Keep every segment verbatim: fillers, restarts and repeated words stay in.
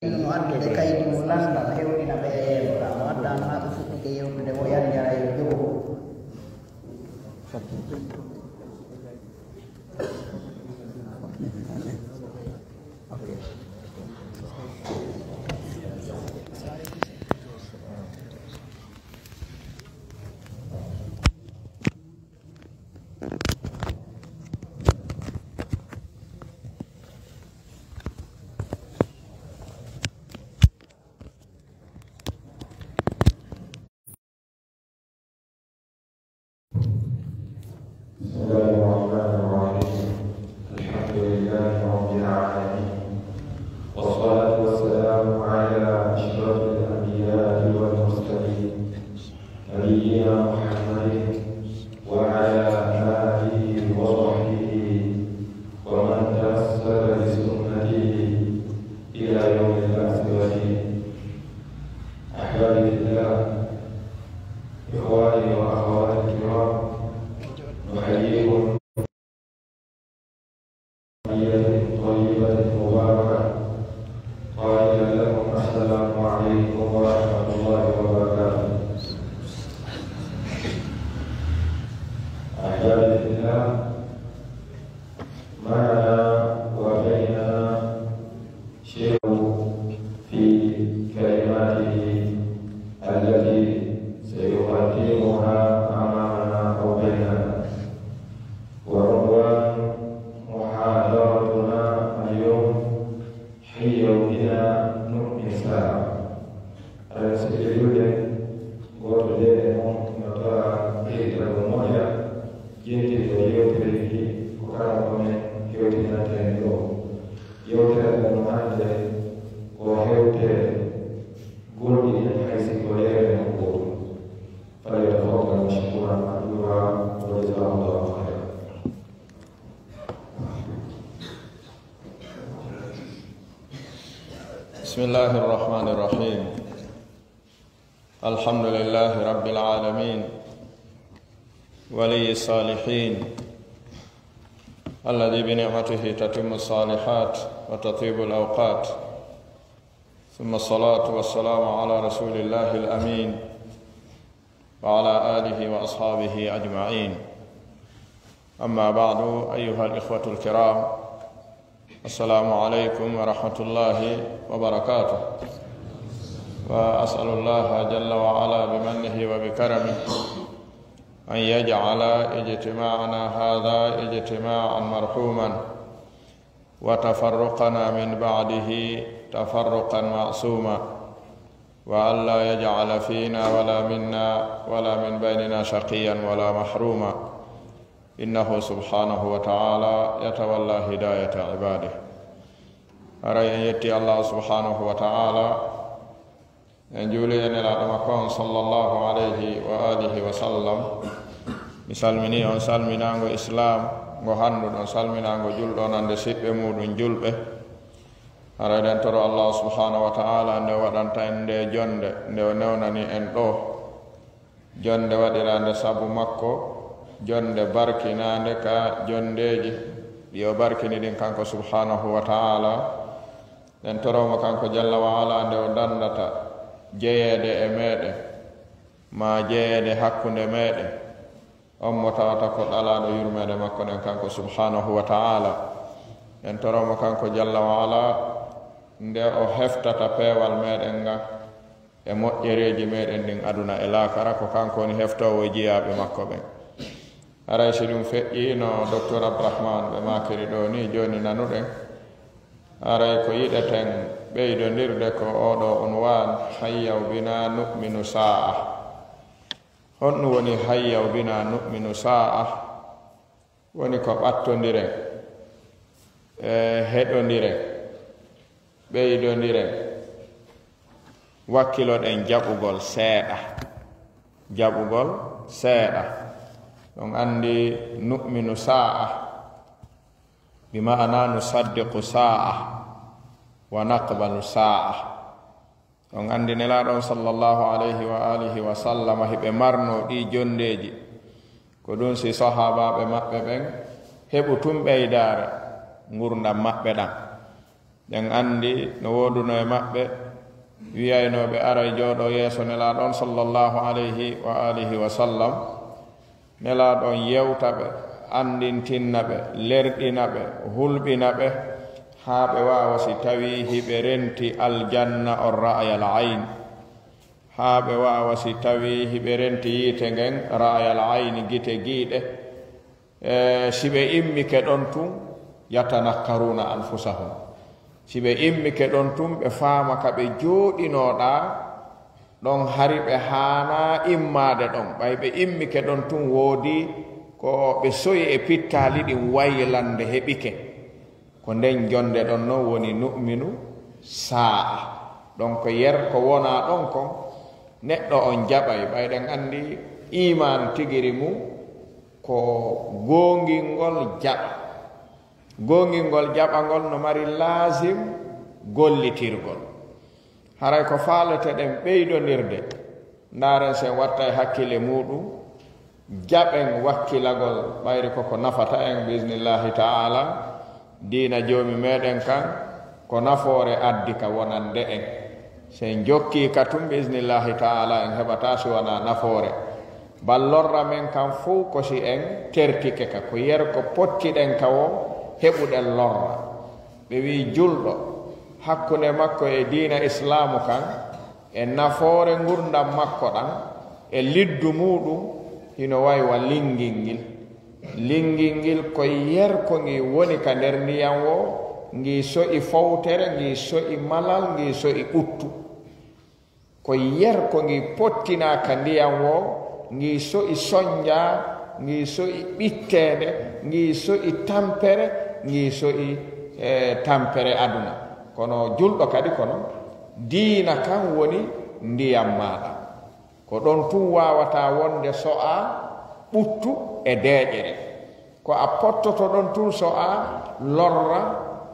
Hino addude kaydi mo lanndal, hewtina ɓe e yeeso ka. Mo addaano haa ɓe fuɗɗike yewtude, mo yari yara yo jogo. بسم الله الرحمن الرحيم. الحمد لله رب العالمين. والصلاة والسلام على أشرف الأنبياء والمرسلين. نبينا محمد وعلى آله وصحبه ومن تمسك بسنته إلى يوم البعث والدين. أحبابي في الله، إخواني وأخواتي الكرام، نحييكم بتحية طيبة مباركة، قائلا لكم: السلام عليكم ورحمة الله وبركاته. أحبابي في الله، معنا وبيننا شيخ في كلماته التي سيقدمها أمامنا أو بيننا. وعنوان محاضرتنا اليوم: هيا بنا نؤمن ساعة. Aɗa sikki julde gooto de e mon no tawa ɓeyda ko moƴƴa, jeeɗiɗo yewtere ndi ko kala ko men hewtinante heen ɗo. Yewtere mon hannde ko hewtere golɗi en hay si ko leere on gootum. فليتفضل مشكورا مأجورا وجزاه الله خيرا. بسم الله الرحمن الرحيم. الحمد لله رب العالمين، ولي الصالحين، الذي بنعمته تتم الصالحات وتطيب الأوقات، ثم الصلاة والسلام على رسول الله الأمين وعلى آله وأصحابه أجمعين. أما بعد، أيها الإخوة الكرام، السلام عليكم ورحمة الله وبركاته. وأسأل الله جل وعلا بمنه وبكرمه أن يجعل اجتماعنا هذا اجتماعا مرحوما، وتفرقنا من بعده تفرقا معصوما، وألا يجعل فينا ولا منا ولا من بيننا شقيا ولا محروما، إنه سبحانه وتعالى يتولى هداية عباده. Haray en yetti Allah subhanahu wa ta'ala, en juuli e Nelaaɗo makko on sallallahu alayhi wa alihi wa sallam. Mi salmini on salminaango Islaam ngo hannduɗon, salminaango julɗo nande siɓɓe muuɗum julɓe. Haray eɗen toro Allah subhanahu wa ta'ala nde o waɗanta en nde jonnde, nde o newnani en ɗo. Jonnde waɗiraande sabu makko, jonnde barkinaande ka jonndeeji ɗi o barkini ɗin kanko subhanahu wa ta'ala. Eɗen toro mo kanko jalla wa ala nde o danndata jeyeede e meɗen, maa jeyeede hakkunde meɗen, on mo tawata ko ɗalaaɗo yurmeende makko nden kanko subhanahu wa ta'ala. Eɗen toro mo kanko jalla wa ala nde o heftata peewal meɗen ngan e moƴƴereeji meɗen ɗin aduna e laakara, ko kanko woni heftoowo jiyaaɓe makko ɓen. Haray si ɗum feƴƴii no Docteur Abdourahmane ɓe maakiri ɗoo nii, jooni nanuɗen. Haray ko yiɗeten ɓeydondirde ko oo ɗoo unwaan, hayya bina nu'minu saa'a. Honɗum woni hayya bina nu'minu saa'a? Woni ko ɓattondiren, e heɗondiren, ɓeydondiren, wakkiloɗen jaɓugol seeɗa. Jaɓugol seeɗa. On anndi nu'minu saa'a, bi ma'ana nusaddiqu saa'a, wa naqbalu saa'a. On anndi Nelaaɗo on sallallahu alayhi wa alihi wa sallama hiɓe marnoo ɗii jonndeeji. Ko ɗum si sahaabaaɓe maɓɓe ɓen heɓu tun ɓeydaare ngurndan maɓɓe ɗan. Ɗen anndi no wooduno e maɓɓe wiyaynooɓe aray jooɗo yeeso Nelaaɗo on sallallahu alayhi wa alihi wa sallam. Nelaaɗo on yewta ɓe, anndintinna ɓe, lerɗina ɓe, hulɓina ɓe, haa ɓe waawa si tawii hiɓe renti aljanna on ra'ayal ayn. Haa ɓe waawa si tawii hiɓe renti yiite ngen ra'ayal ayni gite giiɗe. E, si ɓe immike ɗon tun, yatanakkaruna anfusahum. Si ɓe immike ɗon tun, ɓe faama ka ɓe jooɗinooɗaa ɗon, hari ɓe haanaa immaade ɗon. Ɓay ɓe immike ɗon tun, woodi ko ɓe soyi e pittaali ɗin waylande heɓike. Ko nden jonnde ɗon non woni nu'minu saa'a. Ɗon ko yer ko wonaa ɗon kon, neɗɗo on jaɓay, ɓay ɗen anndi iimaanu tigiri mum ko goongingol jaɓa. Goongingol jaɓa ngol no mari laasim gollitirgol. Haray ko faalete ɗen ɓeydondirde, ndaaren sen wattay hakkille muuɗum, jaɓen wakkilagol ɓayri koko nafata en, biisnillahi ta'ala. Diina Joomi meɗen kan, ko nafoore addi ka wonande en. Sen jokkii ka tun, biisnillahi ta'ala, en heɓataa si wanaa nafoore. Bal lorra men kan fow ko si en tertike ka, ko yer ko pottiɗen ka woo heɓuɗen lorra. Ɓe wi'i julɗo, hakkunde makko e diina Islaamu kan, e nafoore ngurndan makko ɗan, e liddu muuɗum, hino way wa linngil ngil. Linngil ngil ko yer ko ngi woni ka nder ndiyan woo, ngi so'i fowtere, ngi so'i malal, ngi so'i ɓuttu. Ko yer ko ngi pottinaa ka ndiyan woo, ngi so'i sonnjaa, ngi so'i ɓitteende, ngi so'i tampere, ngi so'i, eh, tampere aduna. Kono julɗo kadi, kono diina kan woni ndiyan maaɗa. Ko ɗon tun waawataa wonde so'aa ɓuttu e deeƴere. Ko a pottoto ɗon tun so'aa lorra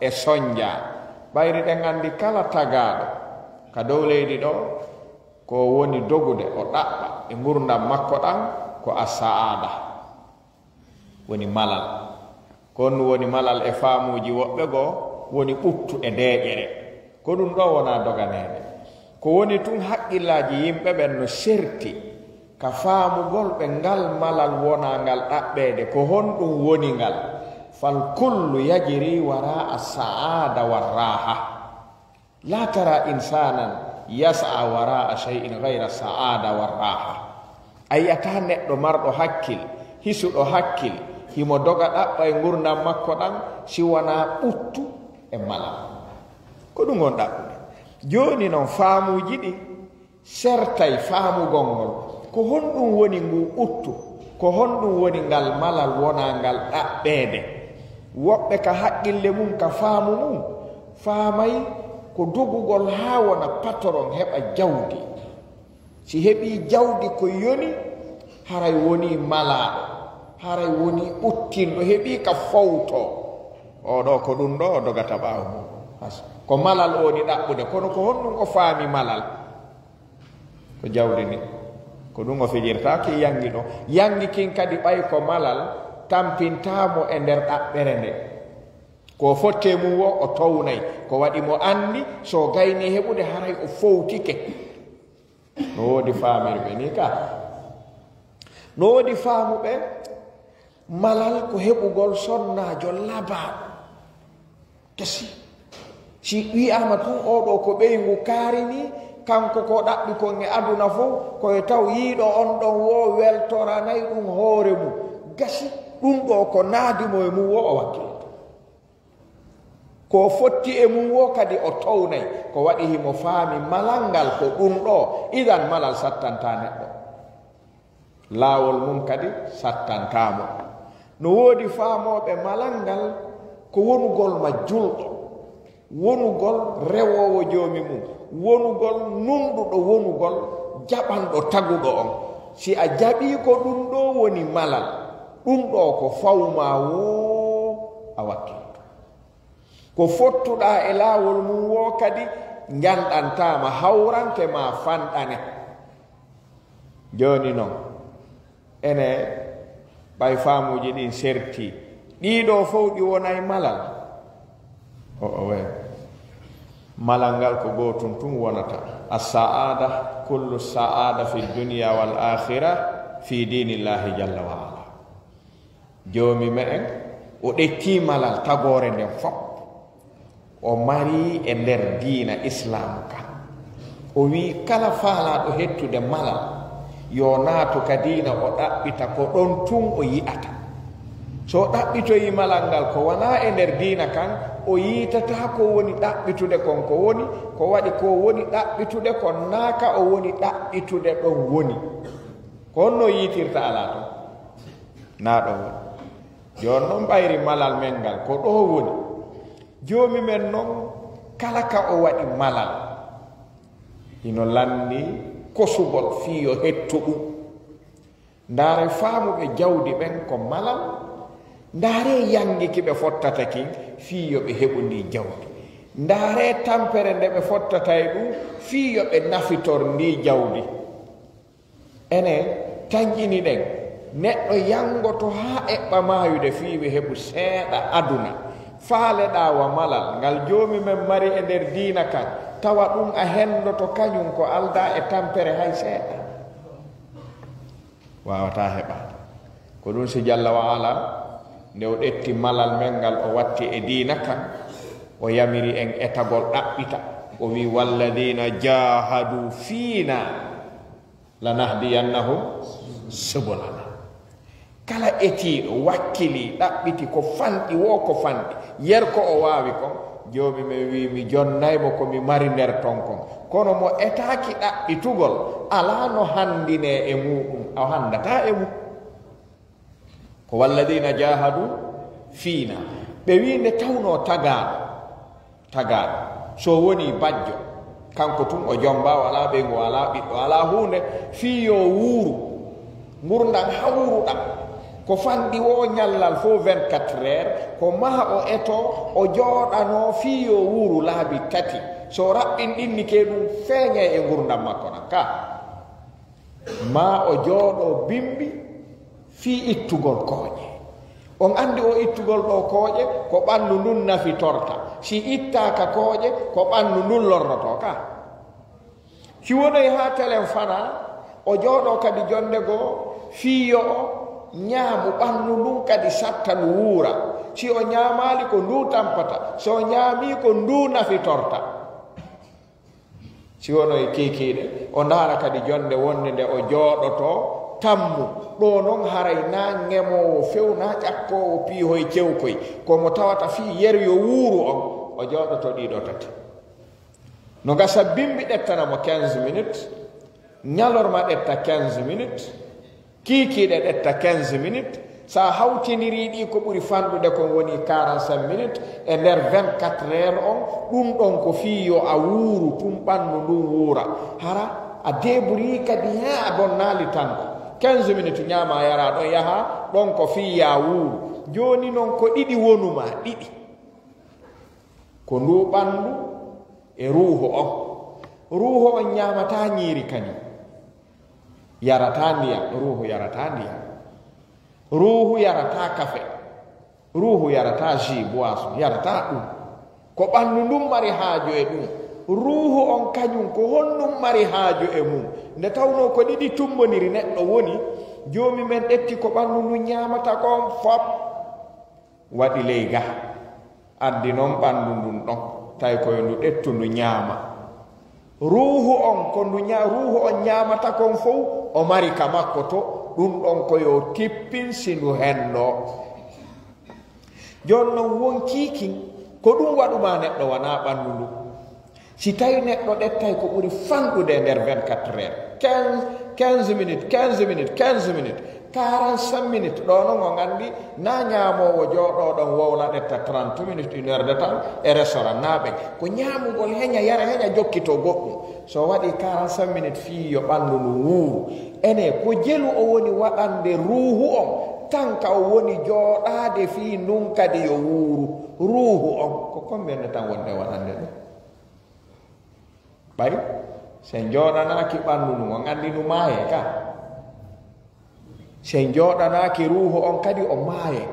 e sonnjaa. Ɓayri ɗen anndi kala tagaaɗo ka dow leydi ɗoo, ko woni dogude o ɗaɓɓa e ngurndan makko ɗan ko a sa'aada. Woni malal. Ko honɗum woni malal e faamuuji woɓɓe goo? Woni ɓuttu e deeƴere. Ko ɗum ɗoo wonaa doganeede. Ko woni tun haqqillaaji yimɓe ɓen no serti ka faamugol ɓe ngal malal wonaa ngal ɗaɓɓeede. Ko honɗum woni ngal? Fal kullu yajri waraa as-sa'ada war raha. La tara insanan yas'a wara'a shay'in ghayra sa'ada war raha. A yi'ataa neɗɗo marɗo hakkil, hisuɗo hakkil, himo doga ɗaɓɓa e ngurndan makko ɗan, si wanaa ɓuttu e malal. Ko ɗum on ɗaɓɓude. Jooni non, faamuuji ɗi sertay faamugol ngol. Ko honɗum woni ngu ɓuttu? Ko honɗum woni ngal malal wonaa ngal ɗaɓɓeede? Woɓɓe ka haqqille mum, ka faamu mum, faamay ko dogugol haa wona patron heɓa jawdi. Si heɓii jawdi ko yoni, haray wonii malaaɗo, haray wonii ɓuttinɗo, heɓii ka fowtoo. Oo ɗoo ko ɗum ɗoo o dogata ɓaawo mum. Ko malal o woni ɗaɓɓude, kono ko honɗum o faami malal? Ko jawdi ndin. Ko ɗum o fijirta ki yanngi ɗoo. Yanngi kin kadi ɓay ko malal tampintaa mo e nder ɗaɓɓere nden. Ko o fotti e mum woo o townay. Ko waɗi mo anndi so o gaynii heɓude haray o fowtike. No woodi faamirɓe nii ka. No woodi faamuɓe malal ko heɓugol sonnaajo labaaɗo. Gasi. Si wi'aama tun oo ɗoo ko ɓeyngu kaari nii, kanko ko ɗaɓɓi kon e aduna fow, ko e taw yiiɗo on ɗon woo weltoranay ɗum hoore mum. Gasi, ɗum ɗoo ko naadi mo e mum woo o wakkilto. Ko fotti e mum woo kadi o townay, ko waɗi himo faami malal ngal ko ɗum ɗoo, idan malal sattantaa neɗɗo. Laawol mum kadi sattantaa mo. No woodi faamooɓe malal ngal ko wonugol ma julɗo, wonugol rewoowo joomi mum, wonugol nunɗuɗo, wonugol jaɓanɗo taguɗo on. Si a jaɓii ko ɗum ɗoo woni malal, ɗum ɗoo ko fawmaa woo a wakkilto. Ko fottuɗaa e laawol mum woo kadi njanɗantaama, hawrante maa fanɗane. Jooni non, ene ɓay faamuuji ɗin sertii, ɗii ɗoo fow ɗi wonay malal. O, o, we. Malal ngal ko gootum tun wonata. As-sa'ada, kullu sa'ada fi dunya wal akhira fi dinillahi jalla wa ala. Joomi me'en, o ɗetti malal tagoore nden fop. O mari e nder diina Islaamu kan. O wi kala faalaaɗo hettude malal, yo naatu ka diina o ɗaɓɓita ko ɗon tun o yi'ata. So o ɗaɓɓitoyi malal ngal ko wanaa e nder diina kan, o yiitataa ko woni ɗaɓɓitude kon ko woni, ko waɗi ko woni ɗaɓɓitude kon naa ka o woni ɗaɓɓitude ɗon woni. Ko honno yiitirta alaa ton? Naa ɗon woni. Jooni non ɓayri malal men ngal ko ɗoo woni. Joomi men non kala ka o waɗi malal, hino lanni kosugol fii yo hettu ɗum. Ndaaree faamuɓe jawdi ɓen ko malal, ndaaree yanngi ki ɓe fottata kin fii yo ɓe heɓu ndii jawdi. Ndaaree tampere nde ɓe fottata e ɗum fii yo ɓe nafitor ndii jawdi. Enen, tanƴini ɗen, neɗɗo yanngoto haa eɓɓa maayude fii ɓe heɓu seeɗa aduna. Faaleɗaa wa malal ngal Joomi men mari e nder diina kan, tawa ɗum a henndoto kañum ko aldaa e tampere hay seeɗa. Waawataa heɓaade. Ko ɗum si Jalla wa Ala, nde o ɗetti malal men ngal o watti e diina kan, o yamiri en etagol ɗaɓɓita. O wi, "Walladina jahadu fiina lanahdiyannahum subulana." Kala etiiɗo, wakkilii, ɗaɓɓiti ko fanɗi woo ko fanɗi, yer ko o waawi kon, Joomi men wi, mi jonnay mo ko mi mari nder ton kon. Kono mo etaaki ɗaɓɓitugol, alaa no hanndinee e muuɗum, o hanndataa e mum. Ko walladina jahadu fiina. Ɓe wi nde tawnoo tagaaɗo, tagaaɗo, so woni bajjo, kanko tun o jomba, o alaa ɓeyngu, o alaa ɓiɗɗo, o alaa huunde, fii yo wuuru, ngurndan hawruɗan. Ko fanɗi woo ñallal fof vingt-quatre heures, ko maa o eto, o jooɗanoo fii yo wuuru laabi tati. So raɓɓinɗinnike ɗum, feeñay e ngurndan makko ɗan ka. Maa o jooɗo bimbi fii ittugol kooƴe. On anndi o ittugol ɗoo kooƴe, ko ɓanndu ndun nafitorta. Si ittaaka kooƴe, ko ɓanndu ndun lorrotoo ka. Si wonoy haa telen fanaa, o jooɗo kadi jonnde goo, fii yo o ñaamu ɓanndu ndun kadi satta ndu wuura. Si o ñaamaali ko ndu tampata, si o ñaamii ko ndu nafitorta. Si wono e kiikiiɗe, o ndaara kadi jonnde wonnde nde o jooɗotoo tammu. Ɗoo non haray naa ŋemoowo few, naa ƴakkoowo piihoy cewkoy. Ko mo tawata fii yer yo wuuru on, o jooɗotoo ɗiɗo tati. No gasa bimbi ɗettana mo quinze minutes, ñalorma ɗetta quinze minutes, kiikiiɗe ɗetta quinze minutes, so a hawtindirii ɗi, ko ɓuri fanɗude kon woni quarante-cinq minutes e nder vingt-quatre heures on, ɗum ɗon ko fii yo a wuuru tun, ɓanndu ndun wuura. Hara a deeburii kadi, haa a bonnaali tan. Quinze minutes ñaama yara ɗon yaha, ɗon ko fii yo a wuuru. Jooni non ko ɗiɗi wonu maa, ɗiɗi. Ko ndu ɓanndu e ruuhu on. Ruuhu on ñaamataa ñiiri kañum. Yarataa ndiyam, ruuhu yarataa ndiyam. Ruuhu yarataa kafe. Ruuhu yarataa jus, boisson, yarataa ɗum. Ko ɓanndu ndun mari haaju e ɗum. Ruuhu on kañum, ko honɗum mari haaju e mum? Nde tawnoo ko ɗiɗi tummbondiri neɗɗo woni, Joomi men ƴetti ko ɓanndu ndun ñaamata kon fop, waɗi ley ga, addi non ɓanndu ndun ɗon, tawi ko yo ndu ƴettu ndu ñaama. Ruuhu on, ko ndu ña-, ruuhu on ñaamata kon fow, o mari ka makko to, ɗum ɗon ko yo tippin si ndu henndoo. Jooni non, won kiikin, ko ɗum waɗu maa neɗɗo, wanaa ɓanndu ndu. Si tawi neɗɗo ɗettay ko ɓuri fanɗude e nder vingt-quatre heures, quinze, quinze minutes, quinze minutes, quinze minutes, quarante-cinq minutes, ɗo non on anndi, na ñaamoowo jooɗooɗon wowla ɗetta trente minutes, une heure de temps, e restaurant na ɓen. Ko ñaamugol heña, yara heña, jokkitoo goɗɗum. So waɗii quarante-cinq minutes fii yo ɓanndu ndu wuuru. Ene, ko jelu o woni waɗande ruuhu on, tan ka o woni jooɗaade fii ndun kadi yo wuuru. Ruuhu on, ko combien de temps wonde waɗande ɗum? Ɓay, si en jooɗanaaki ɓanndu ndun, on anndi ndu maayee ka. Si en jooɗanaaki ruuhu on kadi, o maayee.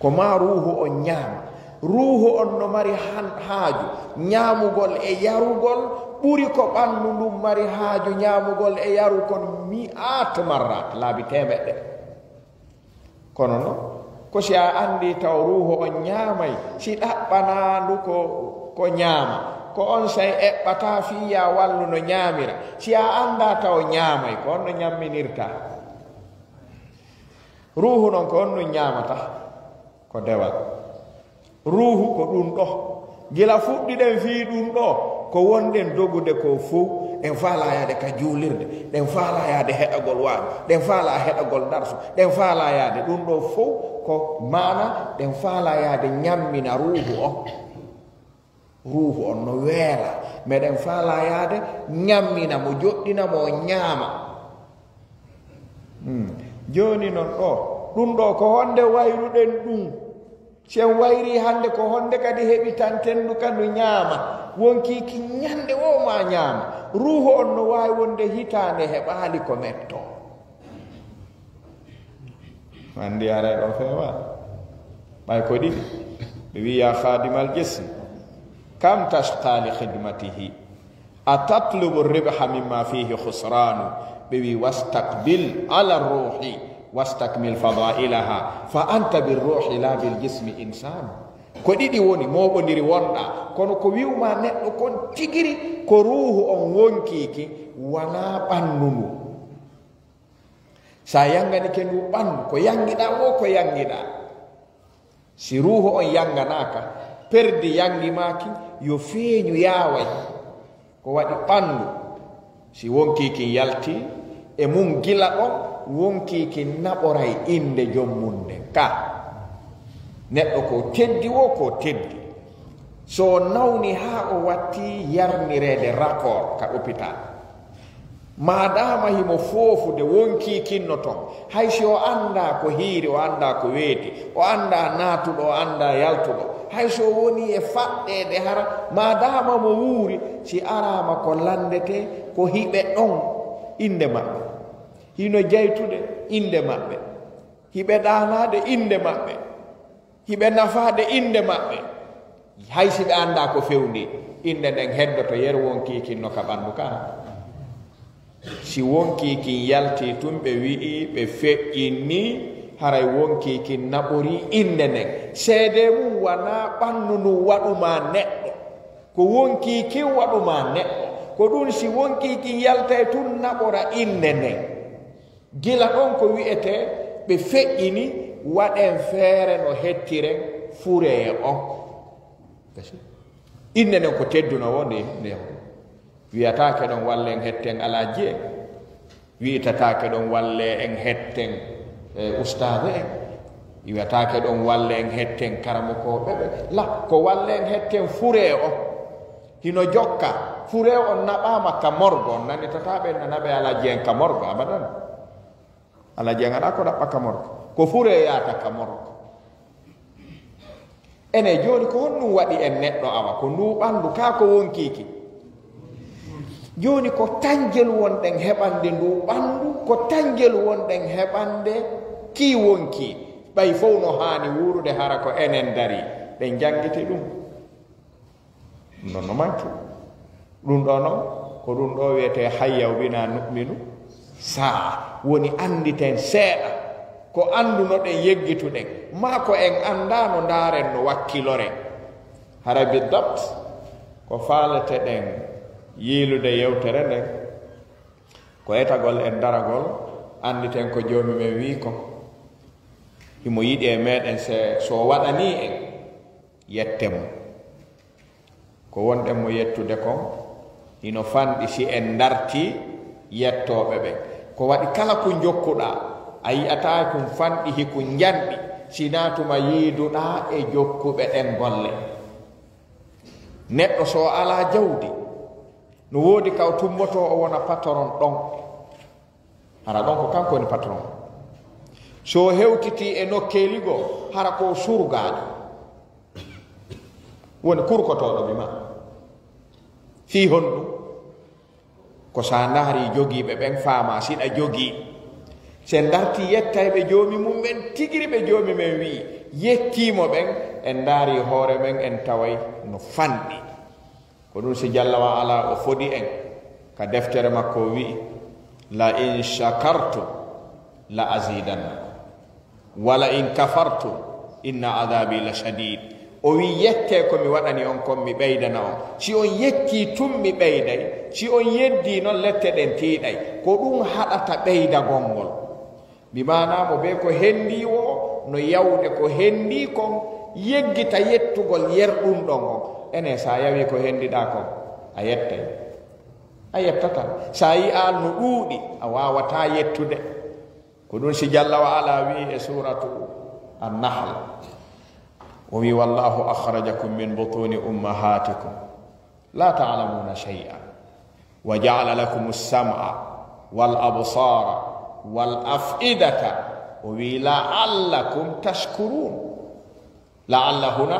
Ko maa ruuhu on ñaama. Ruuhu on no mari han-, haaju ñaamugol e yarugol ɓuri ko ɓanndu ndun mari haaju ñaamugol e yarugol mi'at marrat, laabi teemeɗɗe. Kono non, ko si a anndi taw ruuhu on ñaamay, si ɗaɓɓanaandu ko, ko ñaama, ko on say eɓɓataa fii ya wallu no ñaamira. Si a anndaa taw ñaamay, ko on no ñamminirta. Ruuhu non ko on nun ñaamata, ko dewal. Ruuhu ko ɗun ɗo. Gila fuɗɗiɗen fii ɗun ɗo, ko wonɗen dogude ko fow, ɗen faalaa yaade ka juulirde, ɗen faalaa yaade heɗagol waajo, ɗen faalaa heɗagol darsu, ɗen faalaa yaade ɗun ɗo fow, ko maana ɗen faalaa yaade ñammina ruuhu on. Ruuhu on no weela, meɗen faalaa yaade ñammina mo, joɗɗina mo, o ñaama. Hmm. Jooni non ɗo, ɗun ɗo ko honde wayruɗen ɗun? Si en wayrii hande, ko honde kadi heɓitanten ndu ka ndu ñaama? Wonkii kin ñande woo maa ñaama. Ruuhu on no waawi wonde hitaande heɓaali ko mettoo. Anndi aray ɗo feewa. Ɓay ko ɗiɗi. Ɓe wi'i, "Ya khadimal jism, kam tashqa li khidmatihi? A tatlubu ribha mimma fihi khusranu?" Ɓe wi'i, "Wastaqbil ala ruhi, wastakmil fadailaha, fa anta bir ruhi la bil jismi insanu." Ko ɗiɗi woni, mooɓondiri wonɗaa, kono ko wi'umaa neɗɗo kon tigiri, ko ruuhu on wonkii ki, wanaa ɓanndu ndu. Sa yanganike ndu ɓanndu, ko yangiɗaa woo ko yangiɗaa. Si ruuhu on yanganaaka, perdi yangi maaki yo feeñu yaaway. Ko waɗi ɓanndu, si wonkii kin yalti e mun gila ɗon, wonkii kin naɓoray innde jom mun nden. Ka neɗɗo ko teddi woo ko teddi. So o nawni haa o watti yarnireede rapport ka hôpital, maadaama himo foofude, wonkii kin no ton. Hay si o anndaa ko hiiri, o anndaa ko weeti, o anndaa naatuɗo, o anndaa yaltuɗo. Hay si o woni e faɗɗeede hara, maadaama mo wuuri, si araama ko lanndetee, ko hiɓe ɗon innde maɓɓe. Hino jaytude innde maɓɓe. Hiɓe ɗaanaade innde maɓɓe. Hiɓe nafaade innde maɓɓe. Hay si ɓe anndaa ko fewndi, innde nden heddoto yer wonkii kin no ka ɓanndu ka. Si wonkii kin yaltii tun, ɓe wi'i, ɓe feƴƴinni, haray wonkii kin naɓorii innde nden. Seedee mun wanaa ɓanndu ndun waɗu maa neɗɗo. Ko wonkii kin waɗu maa neɗɗo. Ko ɗun si wonkii kin yaltay tun naɓora innde nden. Gila ɗon ko wi'etee ɓe feƴƴini, waɗen feere no hettiren furee on. Innde nden ko teddunoo woo nde, nde wi'ataake ɗon wallen hetten alaaji en, wi'itataake ɗon wallee en hetten, e, ustaaɓe en, wi'ataake ɗon wallee en hetten karamokooɓe ɓe. La, ko wallee en hetten furee on. Hino jokka, furee on naɓaama ka morgo, on nanitataa ɓe nana ɓe alaaji en ka morgo, abadan. Alaaji en alaa ko ɗaɓɓa ka morgo. Ko furee yaata ka morgo. Ene jooni ko honɗun waɗi en neɗɗo awa? Ko nduu ɓanndu kaa ko wonkii kin? Jooni ko tanjel wonɗen heɓande nduu ɓanndu, ko tanjel wonɗen heɓande kii wonkii. Ɓay fow no haani wuurude hara ko enen darii. Ɗen janngiti ɗun. Ɗun ɗon no manki. Ɗun ɗoo non, ko ɗun ɗoo wi'etee hayya bina nu'minu saa. Woni annditen seeɗa. Ko anndunoɗen yeggituɗen. Maa ko en anndaano ndaaren no wakkiloren. Hara bidabt, ko faaleteɗen yiilude yewtere nden, ko etagol en daragol, annditen ko Joomi men wi'i kon. Himo yiɗi e meɗen se, so waɗanii en, yetten mo. Ko wonɗen mo yettude kon, hino fanɗi si en dartii yettooɓe ɓen. Ko waɗi kala ko njokkuɗaa, a yi'ataa ko fanɗi, hiko njanɗi, sinaa tuma yiiduɗaa e jokkuɓe ɗen golle. Neɗɗo so alaa jawdi, no woodi ka o tummotoo o wona patron ɗon. Hara ɗon ko kanko woni patron. So hewtitii e nokkeeli goo, hara ko surgaajo. Woni kurkotooɗo mi ma. Fii honɗun? Ko sa ndaarii jogiiɓe ɓen, faamaa siɗa jogii. Si en dartii yettayɓe Joomi mun ɓen, tigiri ɓe Joomi men wi'i, yettii mo ɓen, En ndaari hoore men, en taway no fanɗi. Ko ɗum si Jalla wa Ala o fodi en ka deftere makko, o wi'i, "La in shakartum la azidannakum, wa la in kafartum inna adhabi la shadid." O wi'i, "Yette ko mi waɗani on kon, mi ɓeydana on. Si on yettii tun, mi ɓeyday. Si on yeddii non, lette ɗen tiiɗay." Ko ɗum haɗata ɓeydagol ngol. Bi maanaa mo bee ko hendii woo, no yawde ko hendii kon, yeggita yettugol yer ɗum ɗon on. Ene, so a yawii ko hendiɗaa kon, a yettay? A yettataa. So a yi'aa no ɗuuɗi, a waawataa yettude. Ko ɗum si Jalla wa Ala wi'i e suuratu An-Nahl, o wi'i, "Wallahu akhrajakum min butuni ummahatikum la ta'lamuna shay'a." "Wa ja'ala lakumus sam'a wal absara wal af'idata." O wi'i, "La'allakum tashkurun." La'alla huna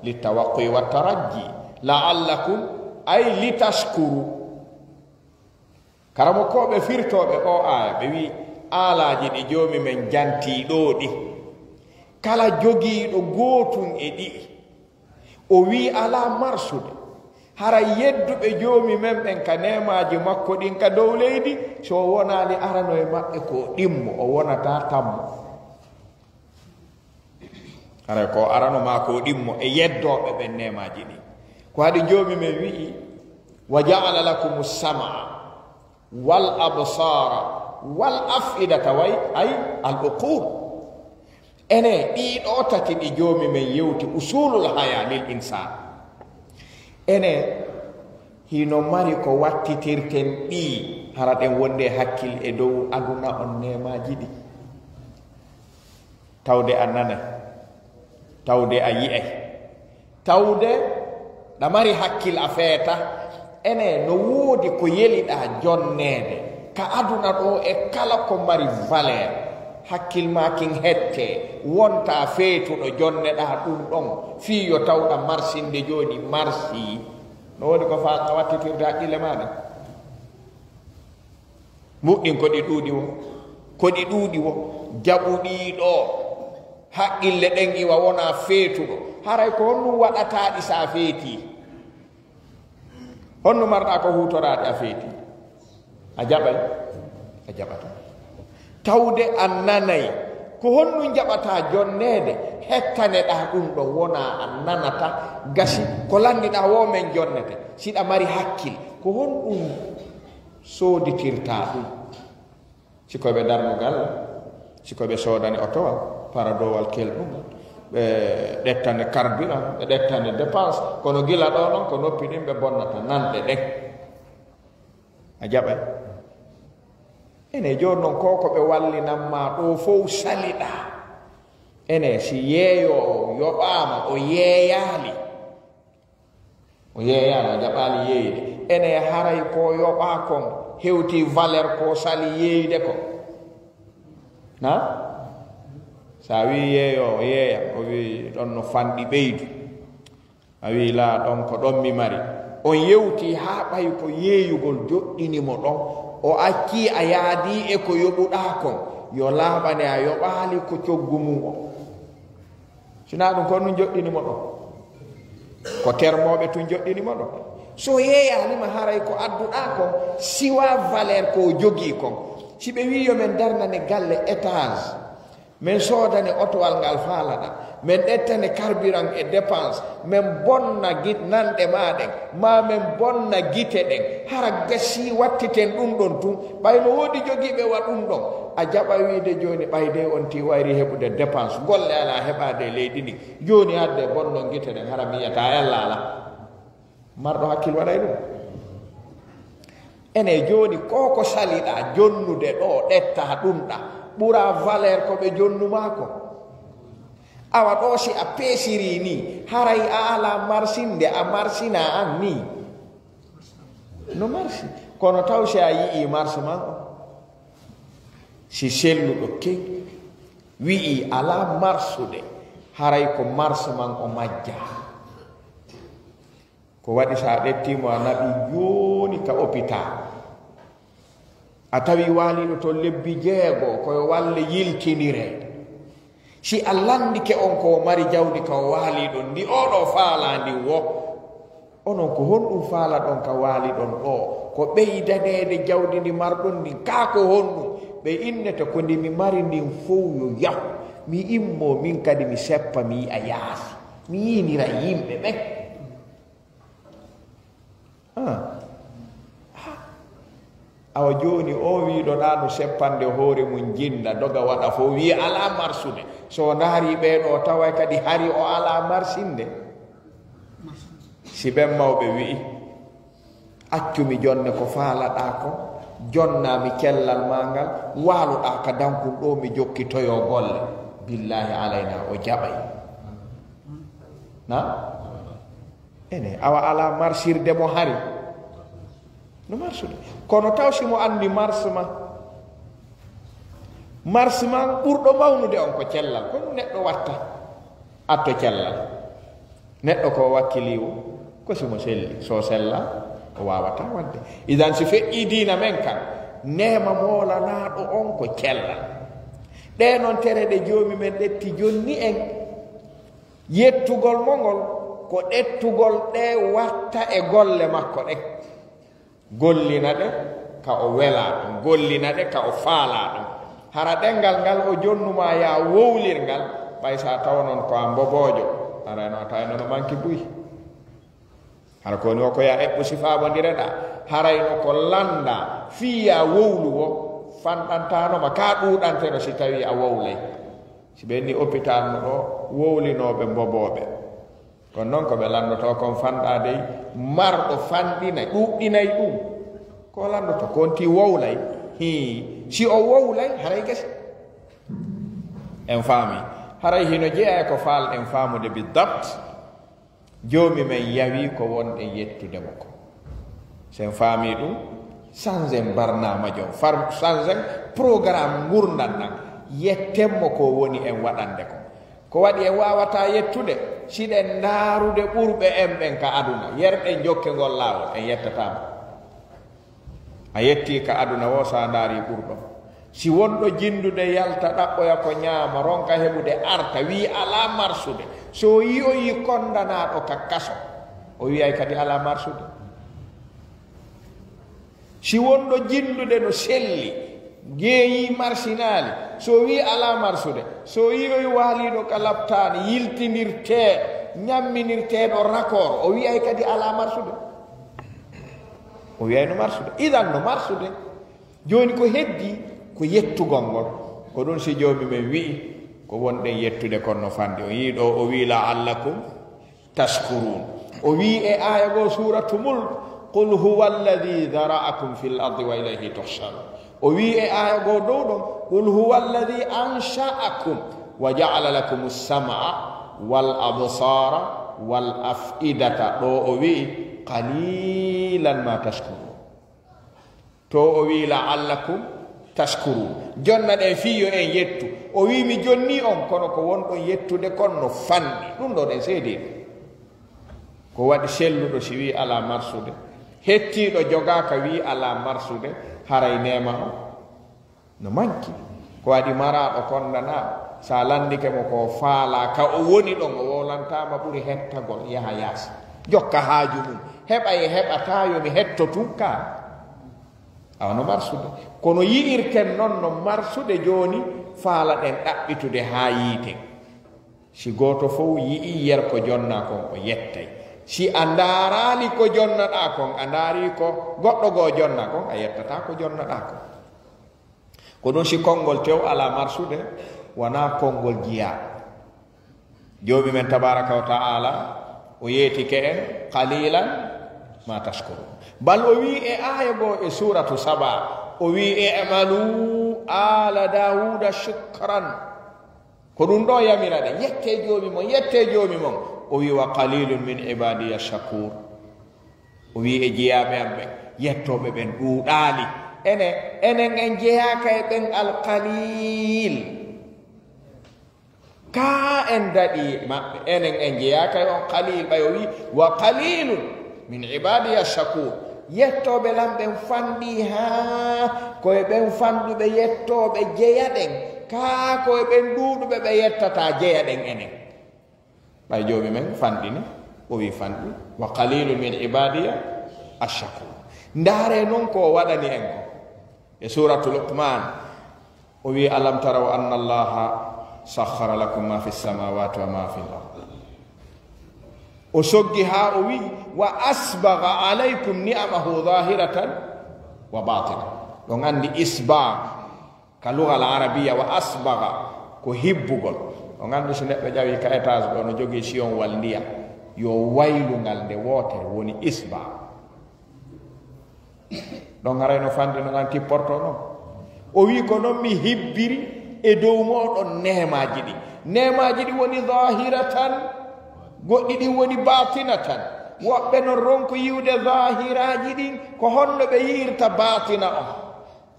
littawaqqu'i wat tarajji. La'allakum, ay litashkuru. Karamokooɓe firtooɓe oo aaya, ɓe wi'i, aalaaji ɗi Joomi men jantii ɗoo ɗi, kala jogiiɗo gootun e ɗi'i, o wi'i alaa marsude. Haray yedduɓe Joomi men ɓen ka neemaaji makko ɗin ka dow leydi, si o wonaali arano e maɓɓe ko o ɗimmo, o wonataa tammo. Haray ko o arano maa ko o ɗimmo e yeddooɓe ɓen neemaaji ɗin. Ko haɗi Joomi men wi'i, "Wa ja'ala lakumus sam'a wal absara wal af'idata," way, ay al uqul. Ene, ɗii ɗoo tati ɗi Joomi men yewti, usulul haya lil insan. Ene, hino mari ko wattitirten ɗii, hara ɗen wonde hakkil e dow aduna on neemaaji ɗi. Tawde a nanay, tawde a yi'ay, tawde ɗa mari hakkil a feeta. Ene, no woodi ko yeliɗaa jonneede ka aduna ɗoo e kala ko mari valeur. Hakkil maa kin hettee, wontaa feetuɗo jonneɗaa ɗum ɗon, fii yo tawɗa marsinde jooni marsii. No woodi ko faalɗaa wattitirde haqqille maa ɗen? Muɗɗin ko ɗi ɗuuɗi wo, ko ɗi ɗuuɗi wo, jaɓu ɗii ɗoo. Haqqille ɗen iwa wonaa feetuɗo. Haray ko honɗum waɗataa ɗi so a feetii? Honno marɗaa ko huutoraade a feetii? A jaɓay? A jaɓataa. Tawde a nanay, ko honɗum jaɓataa jonneede? Hettaneɗaa ɗum ɗon, wonaa a nanata, gasi ko lanndiɗaa woo men jonnete. Siɗa mari hakkil, ko honɗum sooditirtaa ɗum? Si ko ɓe darnugal, si ko ɓe soodani otowal, paradowal kelɗum, ɓe ɗettane carburant, ɓe ɗettane dépense, kono gila ɗoo non ko noppi ɗin ɓe bonnata nanɗe ɗen. A jaɓay? Ene, jooni non ko ko ɓe wallinan maa ɗoo fow saliɗaa. Ene, si yeeyoowo yoɓaama, o yeeyaali. O yeeyaali, o jaɓaali yeeyde. Ene, haray ko yoɓaa kon hewtii valeur ko sali yeeyde ko? Na? So a wi'i yeeyoowo, yeeya, o wi'i ɗon no fanɗi ɓeydu. A wi'i laa, ɗon ko ɗon mi mari. On yewtii haa ɓay ko yeeyugol joɗɗini mo ɗon. O accii a yaadii e ko yoɓuɗaa kon. Yo laaɓane a yoɓaali ko coggu mum on. Sinaa ɗum ko ɗum joɗɗini mo ɗon. Ko termooɓe tun joɗɗini mo ɗon. So yeeyaali ma haray ko adduɗaa kon, siwaa valeur ko o jogii kon. Si ɓe wi'i yo men darnane galle étage, men soodane otowal ngal faalaɗaa, men ɗettane carburant e dépense, men bonna git-, nanɗe maa ɗen, maa men bonna gite ɗen, hara gasii wattiten ɗum ɗon tun, ɓay no woodi jogiiɓe wa ɗum ɗon, a jaɓa wiide jooni ɓay dey on tii wayri heɓude dépense, golle alaa heɓaade e leydi ndin, jooni adde bonnon gite ɗen, hara mi yi'ataa yalla alaa. Marɗo hakkil waɗay ɗum. Ene jooni, ko ko saliɗaa jonnude ɗoo, ɗettaa ɗum ɗaa, ɓuraa valeur ko ɓe jonnu maa ko. Awa ɗoo, si a peesirii nii, haray a alaa marsinde, a marsinaa an nii. No marsi. Kono taw si a yi'ii mars man on, si selluɗo ken wi'ii alaa marsude, haray ko mars man o majjaa. Ko waɗi, so a ƴettii mo, a naɓii jooni ka hôpital, a tawi waaliiɗo to lebbi jeego, ko yo walle yiltinire. Si a lanndike on ko o mari jawdi ka o waali ɗon, ndi oɗo faalaa ndin wo, onon ko honɗum faalaɗon ka waali ɗon ɗoo? Ko ɓeydaneede jawdi ndi marɗon ndin, kaa ko honɗum? Ɓe innete ko ndi mi mari ndin fow yo yahu. Mi immoo min kadi mi seppa mi yi'a yaasi. Mi yiinira yimɓe ɓen. Ah. Awa jooni o wiiɗo ɗaa no seppande hoore mum jinda doga waɗa fof wii alaa marsude. So o ndaari ɓee ɗoo taway kadi hari o alaa marsinde. Si ɓen mawɓe wi'i accumi jonne ko faalaɗaa ko, jonnaa mi cellal maa ngal, waaloɗaa ka dankun ɗoo mi jokki toyo golle. Billaahi alayna o jaɓay. Na? Ene awa alaa marsirde mo hari no marsude. Kono taw si mo anndi mars ma, mars ma ɓurɗo mawnude on ko cellal, ko neɗɗo watta atto cellal. Neɗɗo ko wakkiliiwo ko si mo selli, so sella o waawata waɗde. Idan si feƴƴii diina men kan, neema moolanaaɗo on ko cellal. Ɗee noon tere ɗe joomi men ɗetti jonni en, yettugol mo ngol ko ɗettugol ɗe watta e golle makko ɗen. Gollina ɗe ka o welaa ɗum, gollina ɗe ka o faalaa ɗum. Hara ɗenngal ngal o jonnuma yaa wowlir ngal, ɓay sa taw noon ko a mboboojo, hara no a tawi noon o manki buy. Hara ko woni o ko yaa eɓɓu sifaaɓondireɗaa, haray no ko lanndaa fii yaa wowlu wo fanɗantaanoma, ka ɗuuɗanteno si tawii a wowlay. Si ɓe inni hôpital no ɗo wowlinooɓe mbobooɓe. Kono noon ko ɓe lanndotoo kon fanɗaa dey, marɗo fanɗinay, ɗuuɗɗinay ɗum. Ko lanndotoo, ko on tii wowlay? Hii, si o wowlay, haray gese. En faami, haray hino jeyaa e ko faalɗen faamude bi dabt. Joomi men yawii ko wonɗen yettude mo ko. Si en faamii ɗum, sanzen barnaama jom, far-, sanzen programme ngurndan ɗan. Yetten mo ko woni en waɗande ko. Ko waɗi en waawataa yettude, siɗen ndaarude ɓurɓe en ɓen ka aduna, yerɗen jokke ngol laawol, en yettataa mo. A yettii ka aduna woo, so a ndaarii ɓurɗo. Si wonɗo jinndude yalta ɗaɓɓoya ko ñaama, ronka heɓude arta, wii alaa marsude. So yi'oyii kondanaaɗo ka kaso, o wi'ay kadi alaa marsude. Si wonɗo jinndude no selli, geeyii marsinaali, so wii alaa marsude, so yi'oyi waaliiɗo ka laptaani, yiltinirtee, ñamminirteeɗo rakoor, o wi'ay kadi alaa marsude. O wi'ay no marsude. Idan no marsude. Jooni ko heddii ko yettugol ngol. Ko ɗum si Joomi men wi'i, ko wonɗen yettude kon no fanɗi. O yi'i ɗo, o wi'i, "La'allakum tashkurun." O wi'i e aaya goo Suuratu Mulk, "Qul huwa alladhi dhara'akum fil ardi wa ilayhi tuhsharun." O wi'i e aaya goo dow ɗon, "Qul huwa alladhi ansha'akum wa ja'ala lakumus sam'a wal absara wal af'idata." Ɗo o wi'i, "Qalilan ma tashkurun." To o wi'i, "La'allakum tashkurun." Jonna ɗen fii yo en yettu. O wi'i, "Mi jonnii on, kono ko wonɗon yettude kon no fanɗi." Ɗum ɗo ɗen seedii ɗum. Ko waɗi selluɗo si wi'i alaa marsude, hettiiɗo jogaaka wi'i alaa marsude, haray neema on no manki. Ko waɗi maraaɗo kondanaaɗo, sa lanndike mo ko faalaa, ka o woni ɗon, o wowlantaama ɓuri hettagol, yaha yaasi. Jokka haaju mum, heɓa e heɓataa yo mi hetto tun ka. Awa no marsude. Kono yi'irten non no marsude jooni, faalaɗen ɗaɓɓitude haa yiiten. Si gooto fow yi'ii yer ko jonnaa kon, o yettay. Si a ndaaraali ko jonnaɗaa kon, a ndaarii ko goɗɗo goo jonnaa kon, a yettataa ko jonnaɗaa kon. Ko ɗum si konngol tew alaa marsude, wonaa konngol jiyaa. Joomi men tabaaraka wa ta'ala, o yeetike en, "Qalilan ma tashkurun." Bal o wi'i e aaya goo e Suuratu Saba, o wi'i, "I'malu ala Daawuda shukran." Ko ɗum ɗo yamira ɗen, "Yettee Joomi mon, yettee Joomi mon." O wi'i, "Wa qalilun min ibadiya shakur." O wi'i e jiyaaɓe am ɓen, "Yettooɓe ɓen ɗuuɗaali." Ene, enen en jeyaaka e ɓen al qalil. Ka en daɗi maɓɓe, enen en jeyaaka e on qalil. Ɓay o wi'i, "Wa qalilun min ibadiya shakur." Yettooɓe lan ɓen fanɗii haa ko e ɓen fanɗuɓe yettooɓe jeyaɗen Kaa ko e ɓen ɗuuɗuɓe ɓe yettata jeya ɗen enen. Ɓay Joomi men fanɗini, o wi fanɗi, "Wa qalilun min ibadiya ash-shakur." Ndaare non ko o waɗani en ko. E suuratu Luqman, o wi, "Alam taraw anna Allaha sakhkhara lakum ma fi samawati wa ma fi l-ard." O soggi haa o wi, "Wa asbagha alaykum ni'amahu zahiratan wa batina." Ɗon anndi isbagh ka lugal arabiya, wa asbagha ko hibbugol. On anndi so neɗɗo ƴawi ka étage ɗo no jogii siyonwal ndiyam, yo waylungal nde wootere woni isbagh. Ɗon haray no fanɗi no an tipporto non. O wi, "Ko non mi hibbiri e dow mooɗon neemaaji ɗi." Neemaaji ɗi woni zahiratan, goɗɗi ɗin woni batinatan. Woɓɓe non ronko yi'ude zahiraaji ɗin, ko honno ɓe yi'irta batina on?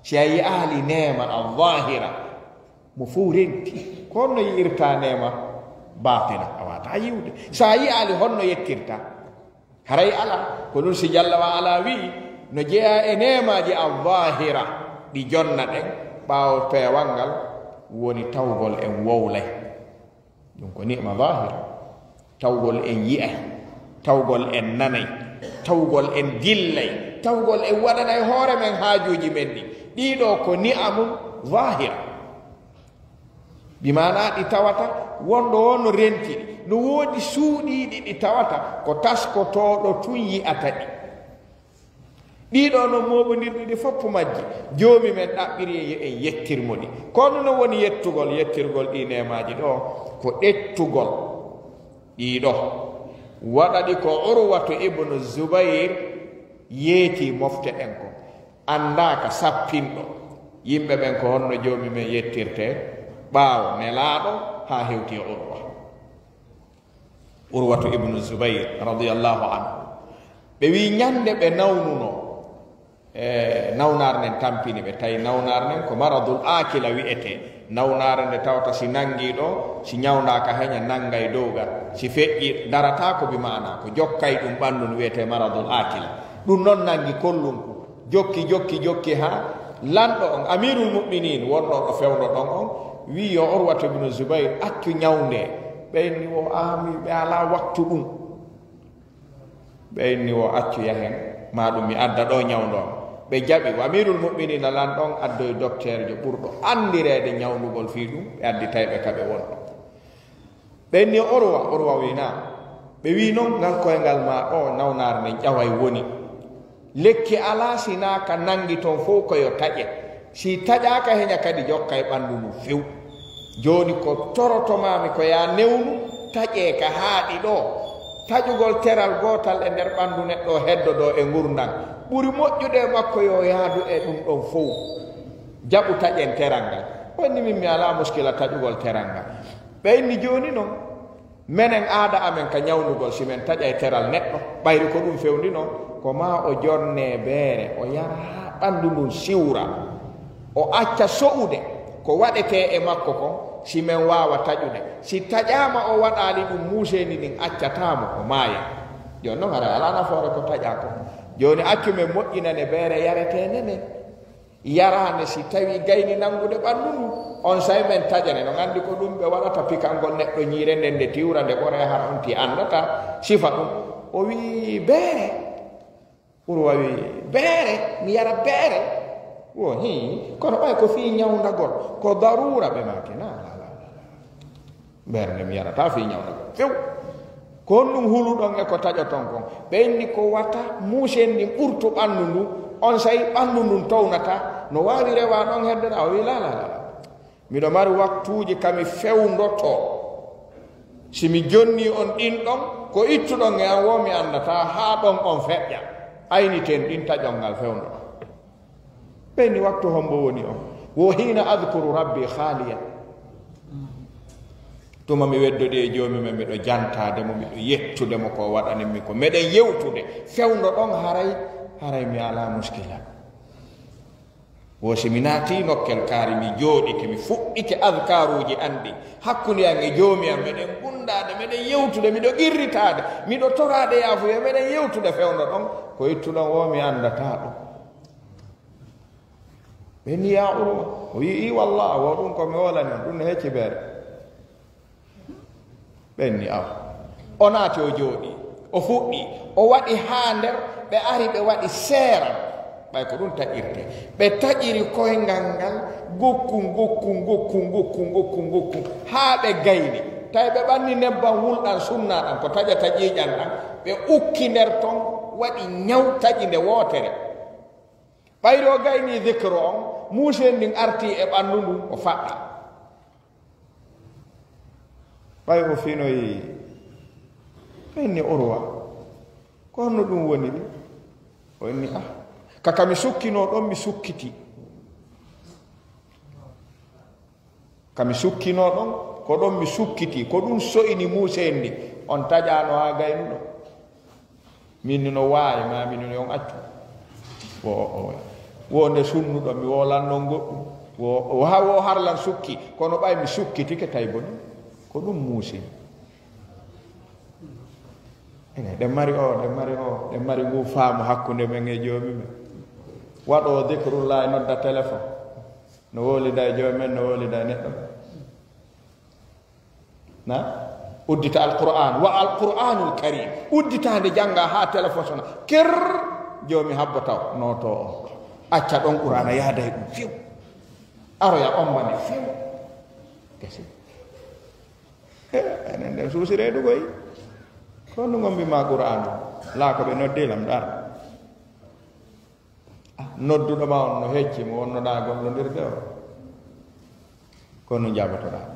Si a yi'aali neema al-zahira, mo fow renti, ko honno yi'irta neema batina? A waawataa yi'ude. Si a yi'aali, honno yettirta? Haray alaa. Ko ɗun si Jalla wa Ala wi'i, no jeyaa e neemaaji al-zahira ɗi jonna ɗen, ɓaawo peewal ngal woni tawgol en wowlay. Ɗun ko ni'ma zahira. Tawgol en yi'ay, tawgol en nanay, tawgol en dillay, tawgol en waɗanay hoore men haajuuji men ɗin. Ɗii ɗoo ko ni'amun zahira. Bi maanaa ɗi tawata wonɗo o no renti ɗi. No woodi suuɗiiɗi ɗi tawata ko taskotooɗo tun yi'ata ɗi. Ɗii ɗoo non mooɓondirɗi ɗi fow majji, Joomi men ɗaɓɓiri en yo en yettir mo ɗi. Ko honno woni yettugol? Yettirgol ɗii neemaaji ɗoo ko ɗettugol ɗii ɗoo. Waɗa ɗi ko Urwatu ibnu Zubayr yeeti mofte ɗen kon. Anndaaka sappinɗo yimɓe ɓen ko honno Joomi men yettirtee ɓaawo Nelaaɗo haa hewti e Urwa. Urwatu ibnu Zubayr radiyallahu anhu. Ɓe wi ñande ɓe nawnunoo, e, nawnaare nden tampini ɓe, tawi nawnaare nden ko maradul aakila wi'etee. Nawnaare nde tawata si nanngii ɗoo, si ñawndaaka heña nanngay dow gal. Si feƴƴi darataako, bi maanaa ko jokkay ɗun ɓanndu no wi'etee maradul aakila. Ɗun non nanngi kollunku. Jokki, jokki, jokki haa lanɗo on, Amirul Mu'minin, wonɗo ɗo fewndo ɗon on, wi'i yo Urwatu ibnu Zubayr accu ñawndee. Ɓe inni wo, "Aa, mi, ɓe alaa waktu ɗun." Ɓe inni wo, "Accu yahen, maa ɗun mi adda ɗoo ñawndoo." Ɓe jaɓi, wo Amirul Mu'minin lanɗo on addoyi dokteerjo ɓurɗo anndireede ñawndugol fii ɗun, ɓe addi tawi ɓe ka ɓe wonɗo. Ɓe inni Urwa, Urwa wi'i, "Naa." Ɓe wi'i, "Non ngal koyngal maa ɗoo, nawnaare nden ƴaway woni. Lekki alaa si naa ka nanngi ton fow ko yo taƴe. Si taƴaaka heña kadi jokkay ɓanndu ndun few. Jooni ko toroto maa mi ko yaa newnu taƴee ka haaɗi ɗoo. Taƴugol teral gootal e nder ɓanndu neɗɗo heddodoo e ngurndan. Ɓuri moƴƴude e makko yo yaadu e ɗun ɗon fow. Jaɓu taƴen teral ngal." O inni, "Min mi alaa muskila taƴugol teral ngal." Ɓe inni, "Jooni non, menen aada amen ka ñawndugol, si men taƴay teral neɗɗo, ɓayri ko ɗun fewndi non, ko maa o jonnee beere, o yara haa ɓanndu ndun siwra, o acca so'ude ko waɗetee e makko kon, si men waawa taƴude. Si taƴaama o waɗaali ɗun, muuseendi ndin accataa mo, o maaya. Jooni non haray alaa nafoore ko taƴaa kon. Jooni accu men moƴƴinane beere yareteende nden." Yaraande si tawii gayni nanngude ɓanndu ndu, onsay men taƴane. No anndi ko ɗun ɓe waɗata pikangol neɗɗo ñiire nden, nde tiwra, nde ɓore, hara on ti anndata sifa ɗun. O wi'i, "Beere." Urwa wi'i, "Beere? Mi yara beere?" Wo, hii, kono ɓay ko fii ñawndagol, ko daruura ɓe maaki. Na, la, la, la, la. Ɓernde mi yarata fii ñawna few. Ko honɗun huluɗon e ko taƴoton kon? Ɓe inni ko wata muusen ndin ɓurtu ɓanndu ndu, onsay ɓanndu ndun townata. No waawi rewaa ɗon heddoɗaa? O wi'i, "La, la, la, la. Miɗo mari waktuuji ka mi fewndotoo. Si mi jonnii on ɗin ɗon, ko ittuɗon e an woo mi anndataa, haa ɗon on feƴƴa. Ayniten ɗin taƴon ngal fewndo ɗon." Ɓe inni, "Waktu hombo woni on?" Wo, "Hiina adkuru rabbi khaaliyan." Tuma mi weddodii e Joomi men, miɗo jantaade mo, miɗo yettude mo ko o waɗani mi ko. Meɗen yewtude. Fewndo ɗon haray, haray mi alaa muskila. Wo si mi naatii nokkel kaari, mi jooɗike, mi fuɗɗike adkaaruuji an ɗin. Hakkunde an e Joomi an, meɗen gundaade, meɗen yewtude, miɗo qirritaade, miɗo toraade yaafuya, meɗen yewtude fewndo ɗon. Ko ittuɗon woo mi anndataa ɗum. Ɓe ni, "Ya Urwa." O wi'i, "Ii wallah, wo ɗum ko mi wolani on, ɗum no hecci beere." Ɓe ni, "Awa." O naati, o jooɗi, o fuɗɗi, o waɗi haa nder, ɓe ari, ɓe waɗi seeran. Ɓay ko ɗum taƴirte. Ɓe taƴiri koyngal ngal, gokkun, gokkun, gokkun, gokkun, gokkun, gokkun, haa ɓe gayni. Tawi ɓe ɓanni nebban wulɗan, sunna ɗan, ko taƴata ƴiiƴan ɗan, ɓe ukki nder ton, waɗi ñaw, taƴi nde wootere. Ɓayri o gayni zikru on, muusen ndin arti e ɓandu ndun, o faɗɗa. Ɓay o finoyi, ɓen ni, "Urwa, ko honno ɗum woniri?" O inni, "Ah, ka, ka mi sukkinoo ɗon, mi sukkiti. Ka mi sukkinoo ɗon, ko ɗon mi sukkiti. Ko ɗum so'ini muusen ndin. On taƴaano haa gaynuɗo." Min ni no waawi, ma min ni on accu. Wo, o, o, wo nde sunnuɗo, mi wolanno goɗɗum. Wo, wo ha, wo harlan sukki, kono ɓay mi sukkitike, tawi boni. Ko ɗum muusi. Ene, ɗen mari o, ɗen mari o, ɗen mari ngu faamu hakkunde men e joomi men. Waɗo zikrullahi, nodda téléphone. No wolida e joomi men, no wolida e neɗɗo men. Na? Uddita Alqur'an, wa Alqur'anul Karim. Uddita nde, jannga haa téléphone sona. Ker, joomi habbo taw, nooto o. Acca ɗon Qur'ana, yaada e ɗum few. Aroya ombane few. Gasi. Eh, enen ɗen suusi reedu koy. Ko ɗum on mbi ma Qur'an. Laa ko ɓe noddi lam ɗar. Ah, nodduɗo ma on no hecci mo wonnoɗaa gollondirde o. Ko no njabotoɗaa.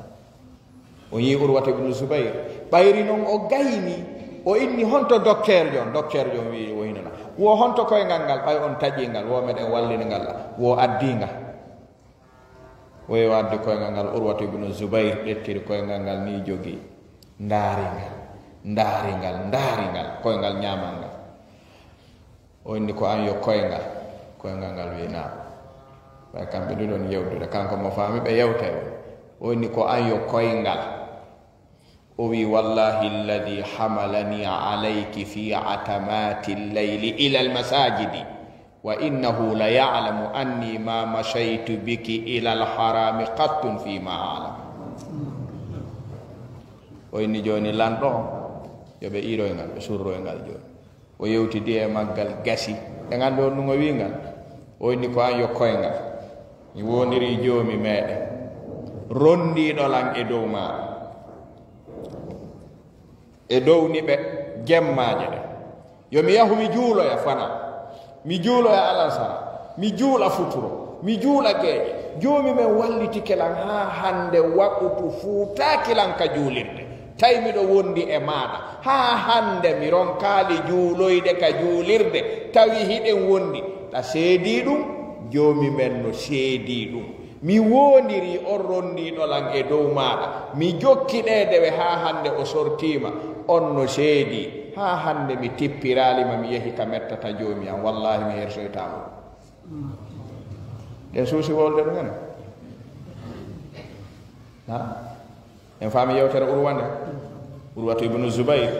O yii Urwata ibnu Zubayr. Ɓayri non o gayni. O inni, "Honto dokteerjo on?" Dokteerjo on wi'i, "O hinana." Wo honto koyngal ngal, ɓay on taƴii ngal, wo meɗen wallini ngal, wo addii ngal. Woy o addi koyngal ngal, Urwata ibnu Zubayr ƴettiri koyngal ngal ni jogi. Ndaari ngal, ndaari ngal, ndaari ngal, koyngal ñaamal ngal. O inni, "Ko an yo koyngal?" Koyngal ngal wi'i, "Naam." Ɓay kamɓe ɗiɗon yewtude, kanko mo faami ɓe yewtay o. O inni, "Ko an yo koyngal?" O wi'i, "Wallahi alladhi hamalani alayki fi atamati allayli ila almasajidi, wa innahu la ya'lamu anni ma mashaytu biki ila alharami qattun fi ma a'lam." O inni, "Jooni lanɗo on, yo ɓe iiroy ngal, ɓe surroy ngal jooni." O yewtidi e maggal, gasi. Ɓe nganndi on ɗum o wi'i ngal? O inni, "Ko an yo koyngal. Mi woondirii Joomi meeɗen, ronndiiɗo lan e dow maaɗa, e dow niɓe jemmaaje ɗen. Yo mi yahu mi juuloya fana, mi juuloya alansara, mi juula futuro, mi juula geeƴe. Joomi men wallitike lan haa hannde waqutu fuutaaki lan ka juulirde. Tawi miɗo wondi e maaɗa. Haa hannde mi ronkaali juuloyde ka juulirde, tawi hiɗen wondi. Ɗa seedii ɗum?" Joomi men no seedii ɗum. "Mi woondirii on ronndiiɗo lan e dow maaɗa. Mi jokki ɗee dewe haa hannde o sortiima. On no seedii. Haa hannde mi tippiraali ma, mi yehi ka mettata Joomi an. Wallaahi mi hersoytaama ɗum." Ɗen suusi wolde ɗum en. Ha? En faami yewtere Urwa nde. Urwatu ibnu Zubayr,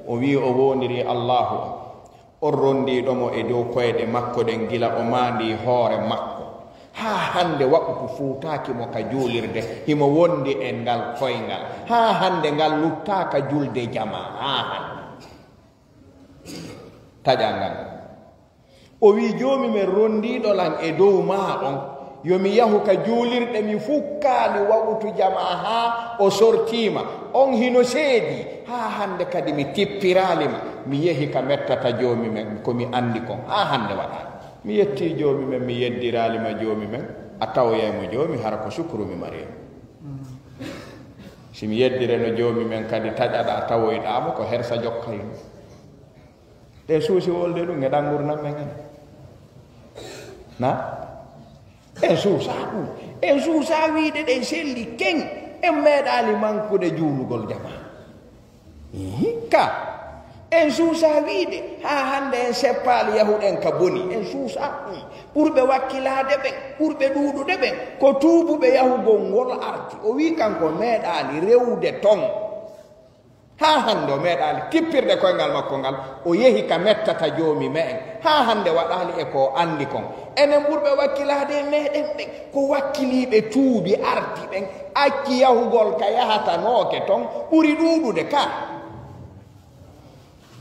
o wi'i o woondirii Allaahu on. On ronndiiɗo mo e dow koyɗe makko ɗen gila o maandii hoore makko. Haa hannde waqutu fuutaaki mo ka juulirde, himo wondi e ngal koyngal. Haa hannde ngal luttaaka julde jamaa. Haa hannde. Taƴa ngal. O wi'i, "Joomi men ronndiiɗo lan e dow maa on, yo mi yahu ka juulirɗe, mi fukkaali waqutu jamaa haa o sortiima. On hino seedii, haa hannde kadi mi tippiraali ma. Mi yehi ka mettata Joomi men, ko mi anndi kon, haa hannde waɗaali. Mi yettii Joomi men, mi yeddiraali ma Joomi men, a tawoyay mo Joomi, hara ko sukuru mi mari mo. Si mi yeddireno Joomi men kadi taƴaɗaa, tawoyɗaa mo, ko hersa jokkay mo." Ɗe suusi wolde ɗum e ɗan ngurndan men en. Na? En suusaa ɗum. En suusaa wiide ɗen selli ken. En meeɗaali mankude juulugol jamaa. Ihi, ka. En suusaa wiide haa hannde en seppaali yahuɗen ka boni. En suusaa ɗum. Ɓurɓe wakkilaade ɓen, ɓurɓe ɗuuɗude ɓen, ko tuubuɓe yahugol ngol arti. O wi'i kanko meeɗaali rewude ton. Haa hannde o meeɗaali tippirde koyngal makko ngal, o yehi ka mettata Joomi me'en. Haa hannde waɗaali e ko o anndi kon. Enen ɓurɓe wakkilaade e meɗen ɓen, ko wakkiliiɓe tuubi arti ɓen, acci yahugol ka yahatanooke ton, ɓuri ɗuuɗude ka.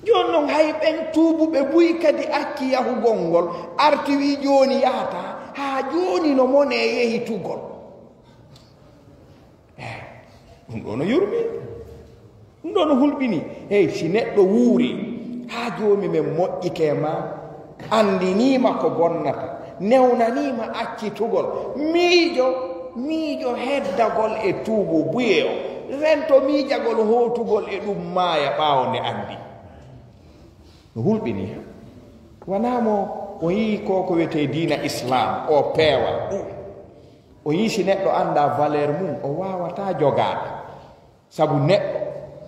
Jooni non, hay ɓen tuubuɓe buy kadi acci yahugol ngol, arti wi'i jooni yahataa, haa jooni no monee yehitugol. Eh, ɗum ɗo no yurmi, ɗum ɗo no hulɓini. Hey, si neɗɗo wuuri haa Joomi men moƴƴike ma, anndinii ma ko bonnata, newnanii ma accitugol, miijo, miijo heddagol e tuubu buye o, rento miijagol hootugol e ɗum maaya ɓaawo nde anndi. No hulɓini. Wanaa mo o yii ko ko wiyetee diina Islaam, o peewal ɗum. O yii si neɗɗo anndaa valeur mum, o waawataa jogaade. Sabu neɗɗo,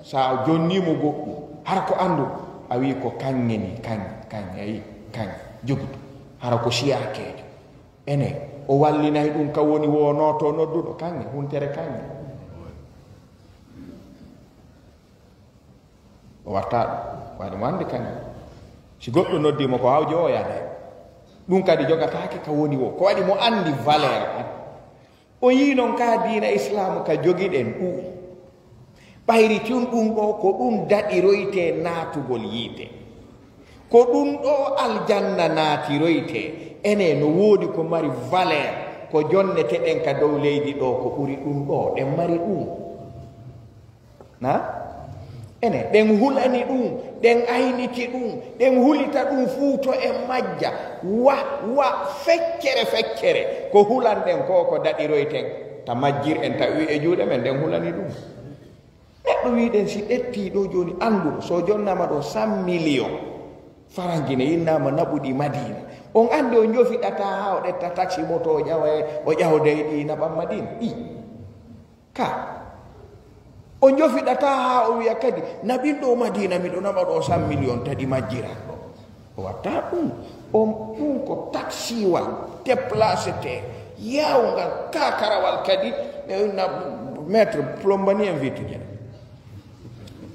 so a jonnii mo goɗɗum, hara ko anndu, a wi'i ko kaŋŋe ni, kaŋŋe, kaŋŋe, a yii, kaŋŋe, jogi ɗum. Hara ko siyaakeejo. Ene, o wallinay ɗum ka woni wo nooto nodduɗo, kaŋŋe, huntere kaŋŋe. O watta ɗum, waɗi mo anndi kaŋŋe. Si goɗɗo noddii mo ko hawjo o yaade. Ɗum kadi jogataake ka woni wo. Ko waɗi mo anndi valeur on. O yii non ka diina Islaamu ka jogiɗen ɗum. Ɓayri tun ɗum ɗo, ko ɗum daɗiroyte naatugol yiite. Ko ɗum ɗo aljanna naatiroyte. Ene no woodi ko mari valeur, ko jonnete ɗen ka dow leydi ɗo, ko ɓuri ɗum ɗo, ɗen mari ɗum. Na? Ene, ɗen hulani ɗum, ɗen ayniti ɗum, ɗen hulita ɗum fuuto e majja. Wa, wa, feccere, feccere. Ko hulanɗen ko, ko daɗiroyten. Ta majjir en, ta wi e juuɗe men, ɗen hulani ɗum. Neɗɗo wiɗen si ƴetti ɗo jooni annduɗo, so jonnama ɗo cent millions, faranji ne innama naɓuɗi Madina. On anndi o jofiɗata haa o ɗetta taxi moto o ƴawa e, o ƴawday ɗi naɓan Madina. Ɗi. Ka. O jofiɗata haa o wiya kadi, naɓin ɗo Madina, miɗo naɓa ɗo cent millions taɗi majjiran ɗo. O watta ɗum. On ɗum ko taxiwal, déplacete, yawngal, kakarawal kadi, ɓe inna maître plombani en wittude.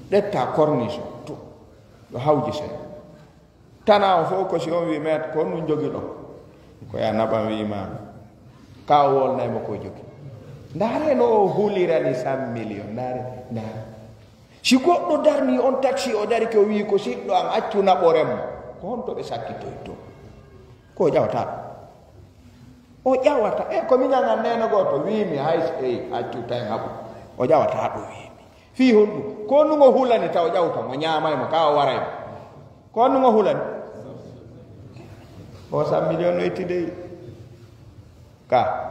Ɗetta corniche, to, ɗo hawji sen. Tana o fof ko si on wi, "Maître, ko on ɗum jogi ɗo?" Ko ya naɓam wi maami. Ka o wolnay mo ko jogi. Ndaare no o hulirani cent millions. Ndaare, ndaare. Si goɗɗo darni on taxi, o dari ko wi ko siɗɗo am, accu naɓoren mo. Ko honto ɓe sakkitoyto? Ko o ƴawata ɗo. O ƴawata. E ko miñan an neene gooto wi mi hay, ey, accu tawi haɓu. O ƴawata ɗo wi mi. Fii honɗum? Ko honɗum o hulani taw ƴawta mo, ñaamay mo, ka o waray mo? Ko honɗum o hulani? O cent millions no itti dey. Ka.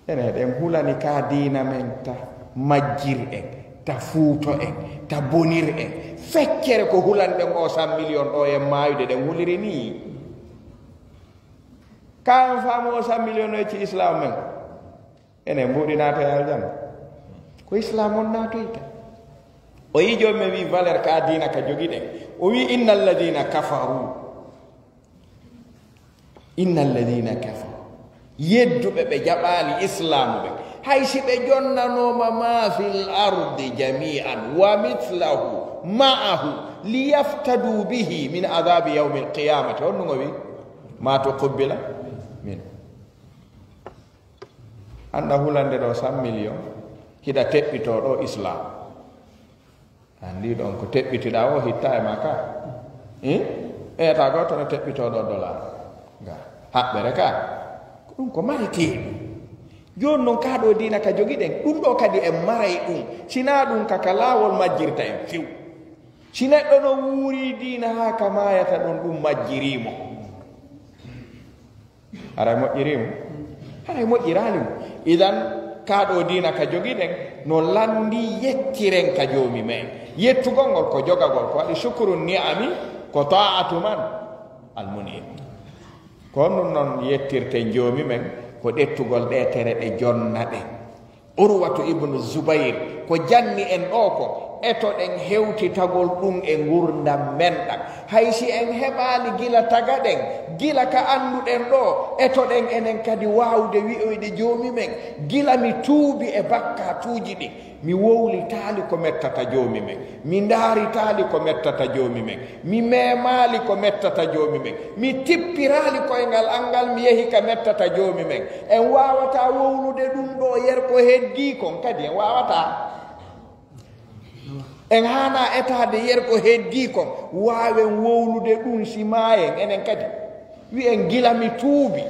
Ene ɗen hulani ka diina men ta majjir en, ta fuuto en, ta bonir en. Feccere ko hulan ɗen o cent millions ɗo en maayude ɗen huliri ni. Ka en faamu o cent millions no ecci Islam men. Enen mbuɗi naata e aljanna. Ko Islam on naatoyta. O yi joom men wi valeur ka diina ka jogiɗen. O wi inna alladina kafaru. Inna alladina kafaru. Yedduɓe ɓe jaɓaali Islaamu ɓe. Hay si ɓe jonnanooma ma fil ardi jami'an wa mithlahu ma'ahu liyaftadu bihi min adabi yawmi alqiyamati. On ɗum o wi ma tuqubila min. Annda hulande ɗo cent millions, hiɗa teɓɓito ɗo Islam. Anndi ɗon ko teɓɓitiɗa o hitta e ma ka. Eh? Eeta goto no teɓɓito ɗo dollar. Nga. Haɓɓere ka. Ko ɗum ko maritiiɗum. Jooni noon ka ɗo diina ka jogiɗen, ɗum ɗo kadi en maray ɗum. Sina ɗum ka, ka laawol majjirta en few. Si neɗɗo no wuuri diina haa ka maayata ɗum, ɗum majjirimo. Haray moƴƴiri mo? Haray moƴƴiraali mo. Idan, ka ɗo diina ka jogiɗen, no lanndi yettiren ka Joomi men. Yettugol ngol ko jogagol, ko waɗi shukru ni'ami, ko ta'atu man? Almunim. Ko honɗum non yettirten Joomi men? Ko ɗettugol ɗe tere ɗe jonna ɗen. Urwatu ibnu Zubayr, ko janni en ɗo ko, etoɗen hewtitagol ɗum e ngurdam men ɗam. Hay si en heɓaali gila tagaɗen, gila ka annduɗen ɗoo, etoɗen enen kadi waawde wi'oyde Joomi men, gila mi tuubi e bakkaatuuji ɗin, mi wowlitaali ko mettata Joomi men, mi ndaaritaali ko mettata Joomi men, mi meemaali ko mettata Joomi men, mi tippiraali koyngal an ngal, mi yehi ka mettata Joomi men. En waawataa wowlude ɗum ɗoo yer ko heddii kon kadi, en waawataa. En haanaa etaade yer ko heddii kon, waawen wowlude ɗum si maayen enen kadi. Wi'en gila mi tuubi,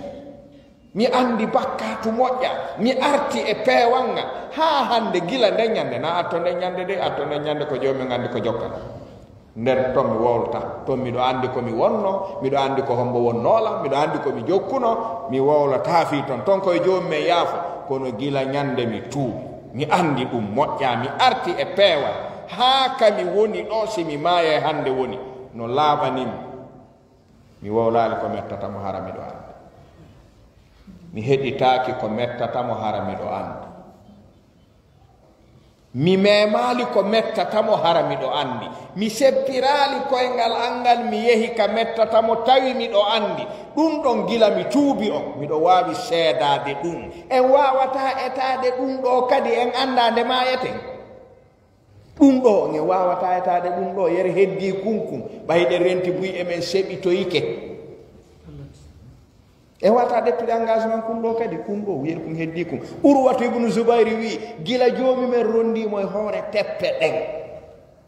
mi anndi bakkaatu moƴƴa, mi arti e peewal ngal, haa hannde gila nden ñannde, na atto nden ñannde de, atto nden ñannde ko Joomi men anndi ko jokkata. Nder ton mi wowlata, ton miɗo anndi ko mi wonno, miɗo anndi ko hombo wonnoola, miɗo anndi ko mi jokkuno, mi wowlataa fii ton, ton ko e Joomi men yaafo, kono gila ñannde mi tuubi, mi anndi ɗum moƴƴa, mi arti e peewal, haa ka mi woni ɗoo, si mi maayay hannde woni, no laaɓani mi. Mi wowlaali ko mettata mo hara miɗo anndi. Mi heɗitaaki ko mettata mo hara miɗo anndi. Mi meemaali ko mettata mo hara miɗo anndi. Mi seppiraali koyngal an ngal, mi yehi ka mettata mo tawi miɗo anndi. Ɗum ɗon gila mi tuubi on, miɗo waawi seedaade ɗum. En waawataa etaade ɗum ɗoo kadi, en anndaa nde maayeten. Ɗum ɗoo, en waawataa etaade ɗum ɗoo, yer heddii kunkun, ɓay ɗen renti buy e men seɓitoyike. E wata ƴettude engagement kun ɗoo kadi, kun ɗoo, wi'en kun heddii kun. Urwatu ibnu Zubayri wi'i, gila Joomi men rondii mo e hoore teppe ɗen,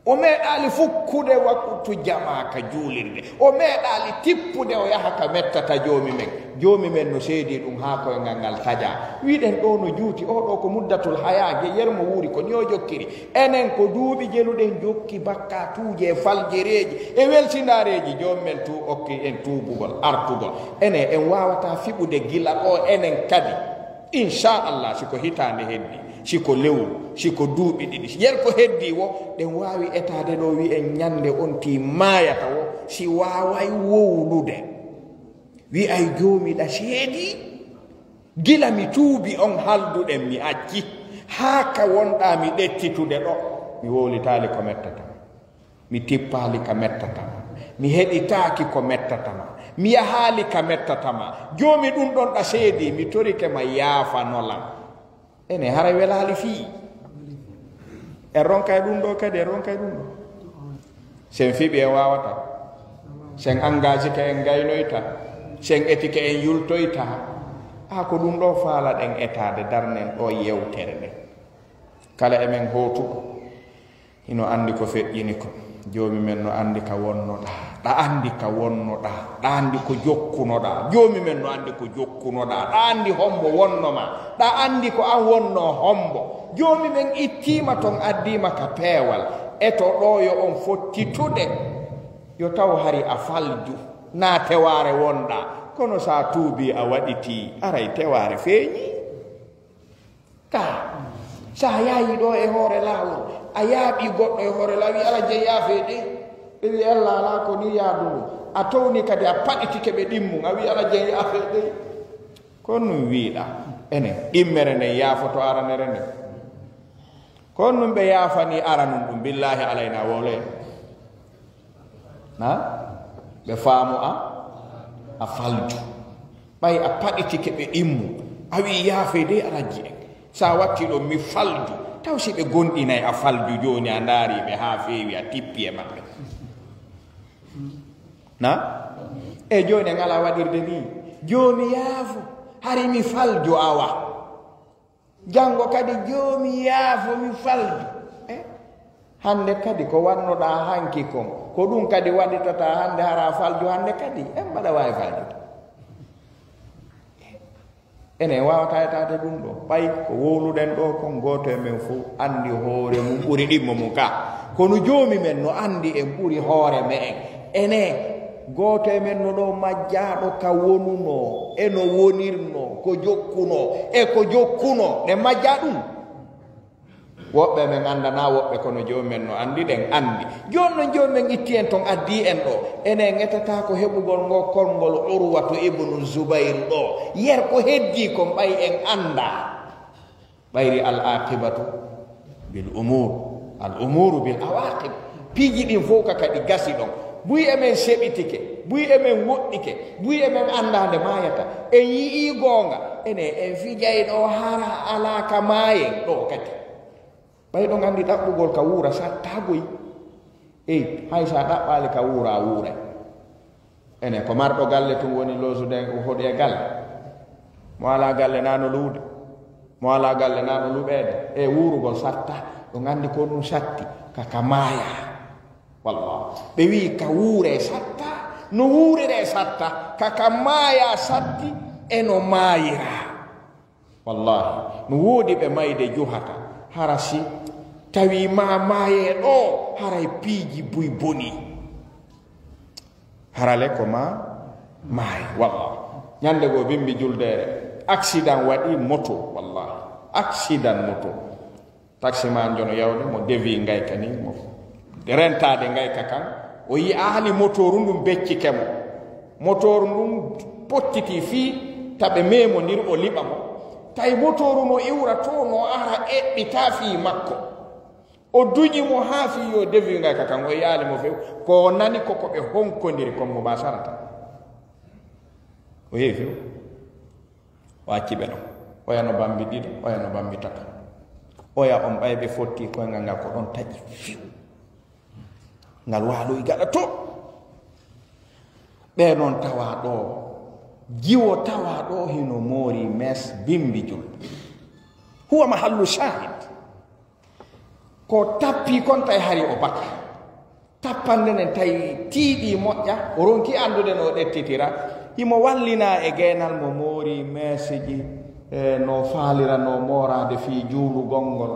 o meeɗaali fukkude waktu jamaa ka juulirde. O meeɗaali tippude o yaha ka mettata Joomi men. Joomi men no seedii ɗum haa koyngal ngal tajaa. Wi'en ɗoo no juuti, oo ɗoo ko muddatul hayaa, ge yer mo wuuri ko ni o jokkiri. Enen ko duuɓi jeluɗen jokki bakkaatuuji e faljereeji e welsindaareeji, Joomi men tu okki en tuubugol, artugol. Enen en waawataa fiɓude gila ɗoo enen kadi. Inchallah, si ko hitaande heddi, si ko lewru, si ko duuɓi ɗiɗi, yer ko heddi wo, ɗen waawi etaade ɗoo wi'en ñannde on tii maayata wo, si waaway wowlude. Wi'ay Joomi ɗa seedii. Gila mi tuubi on halduɗen mi acci, haa ka wonɗaa mi ɗettitude ɗoo, mi wowlitaali ko mettata ma, mi tippaali ka mettata ma, mi heɗitaaki ko mettata ma, mi yahaali ka mettata ma. Joomi ɗum ɗon ɗa seedii, mi torike ma yaafano lan. Ene haray welaali fii. En ronkay ɗum ɗoo kadi, en ronkay ɗum ɗoo. Sen fiɓi en waawata. Sen engagike en gaynoyta. Sen etike en yultoyta. A ko ɗum ɗoo faalaɗen etaade, darnen ɗoo yewtere nde. Kala e men hootuɗo hino anndi ko feƴƴini ko. Joomi men no anndi ka wonnoɗaa. Ɗa anndi ka wonnoɗaa. Ɗa anndi ko jokkunoɗaa. Joomi men no anndi ko jokkunoɗaa. Ɗa anndi hombo wonno ma. Ɗa anndi ko an wonno hombo. Joomi men ittiima ton addiima ka peewal. Eto ɗoo yo on fottitude. Yo taw hari a falju. Naa tewaare wonɗaa. Kono sa tuubii a waɗitii. Aray tewaare feeñii. Ka, sa yaayi ɗoo e hoore laawol, a yaaɓii goɗɗo e hoore laawol, wi' Alhaji en yaafee dey. Ɓe wi' Alla alaa ko nii yaadunoo. A towni kadi a paɗitike ɓe ɗimmun, a wi' Alhaji en yaafee dey. Ko ɗum wi'uɗaa. Enen, ɗimmere nden yaafoto aranere nden. Ko ɗum ɓe yaafanii aranun ɗum, billaahi alaynaa wowlee. Ha? Ɓe faamu a, a falju. Ɓay a paɗitike ɓe ɗimmu, a wi'i yaafee dey Alhaji en. Sa watti ɗon mi falju. Taw si ɓe gondinay a falju jooni a ndaari ɓe haa feewi a tippi e maɓɓe. Na? E jooni en alaa waɗirde nii. Joomi yaafo, hari mi falju awa. Janngo kadi, Joomi yaafo mi falju. Eh? Hannde kadi ko wannoɗaa hanki kon, ko ɗum kadi waɗitata hannde hara falju hannde kadi? En mbaɗa waawi faljude. Enen waawataa etaade ɗum ɗoo. Ɓay ko wowluɗen ɗoo kon, gooto e men fow anndi hoore mum ɓuri ɗimmo mum ka. Kono Joomi men no anndi en ɓuri hoore me'en. Enen, gooto e men no ɗoo majjaaɗo ka wonunoo, e no wonirnoo, ko jokkunoo, e ko jokkunoo. Ɗen majjaa ɗum. Woɓɓe men anndanaa woɓɓe, kono Joomi men no anndi, ɗen anndi. Jooni non Joomi men itti en ton, addi en ɗoo. Enen etataa ko heɓugol ngoo konngol Urwatu ibnu Zubayru ɗoo. Yer ko heddii kon ɓay en anndaa. Ɓayri al aqibatu bil umur, al umuru bil awaqib. Piiji ɗin fow ka kadi gasi ɗon. Buy e men seɓitike, buy e men woɗɗike, buy e men anndaa nde maayata. En yi'ii goonga, enen en fijay ɗo hara alaa ka maayen ɗo kadi. Ɓay ɗon anndi ɗaɓɓugol ka wuura sattaagoy. Ey, hay sa ɗaɓɓaali ka wuura, a wuuray. Enen ko marɗo galle tun woni loosude hoɗi e galle. Mo alaa galle na no luude. Mo alaa galle na no luɓeede. E wuurugol satta. Ɗon anndi ko ɗum satti. Ka, ka maaya. Wallah. Ɓe wi'i ka wuure satta. No wuurire satta. Ka, ka maaya satti. E no maayira. Wallahi, no woodi ɓe mayde juhata, hara si tawi ma maaye ɗo, haray piiji buy boni. Harale ko ma maaye, wallahi. Ñande goo bimbi juldeere, accident waɗi moto, wallahi. Accident moto. Taximan jono yawde mo devi ngayka ni, mo rentaade ngayka kan. O yi'aali motooru ndun beccike mo. Motooru ndun pottiti fii taɓe memondiri o liɓa mo. Tawi motooru no iwra to no ara eɓɓita fii makko. O duñi mo haa fii yo devi ngayka kan o yi'aali mo few. Ko o nani ko ko ɓe honkondiri kon mo ba sarata. O yehi few. O acci ɓe ɗon. Oya no bambi ɗiɗo, oya no bambi tato. Oya on ɓay ɓe fotti koyngal ngal ko ɗon taƴi fiw. Ngal waaloyi gaɗa to. Ɓe non tawa ɗo. Jiwo tawa ɗo hino moori mes bimbi julde. Huwa mahallu shahid. Ko tappi kon tawi hari o baka. Tappande nden tawi tiiɗi moƴƴa, o ronki anndude no o ɗettitira. Himo wallina e geenal mo moori meeseji, e no faalira no mooraade fii juulugol ngol.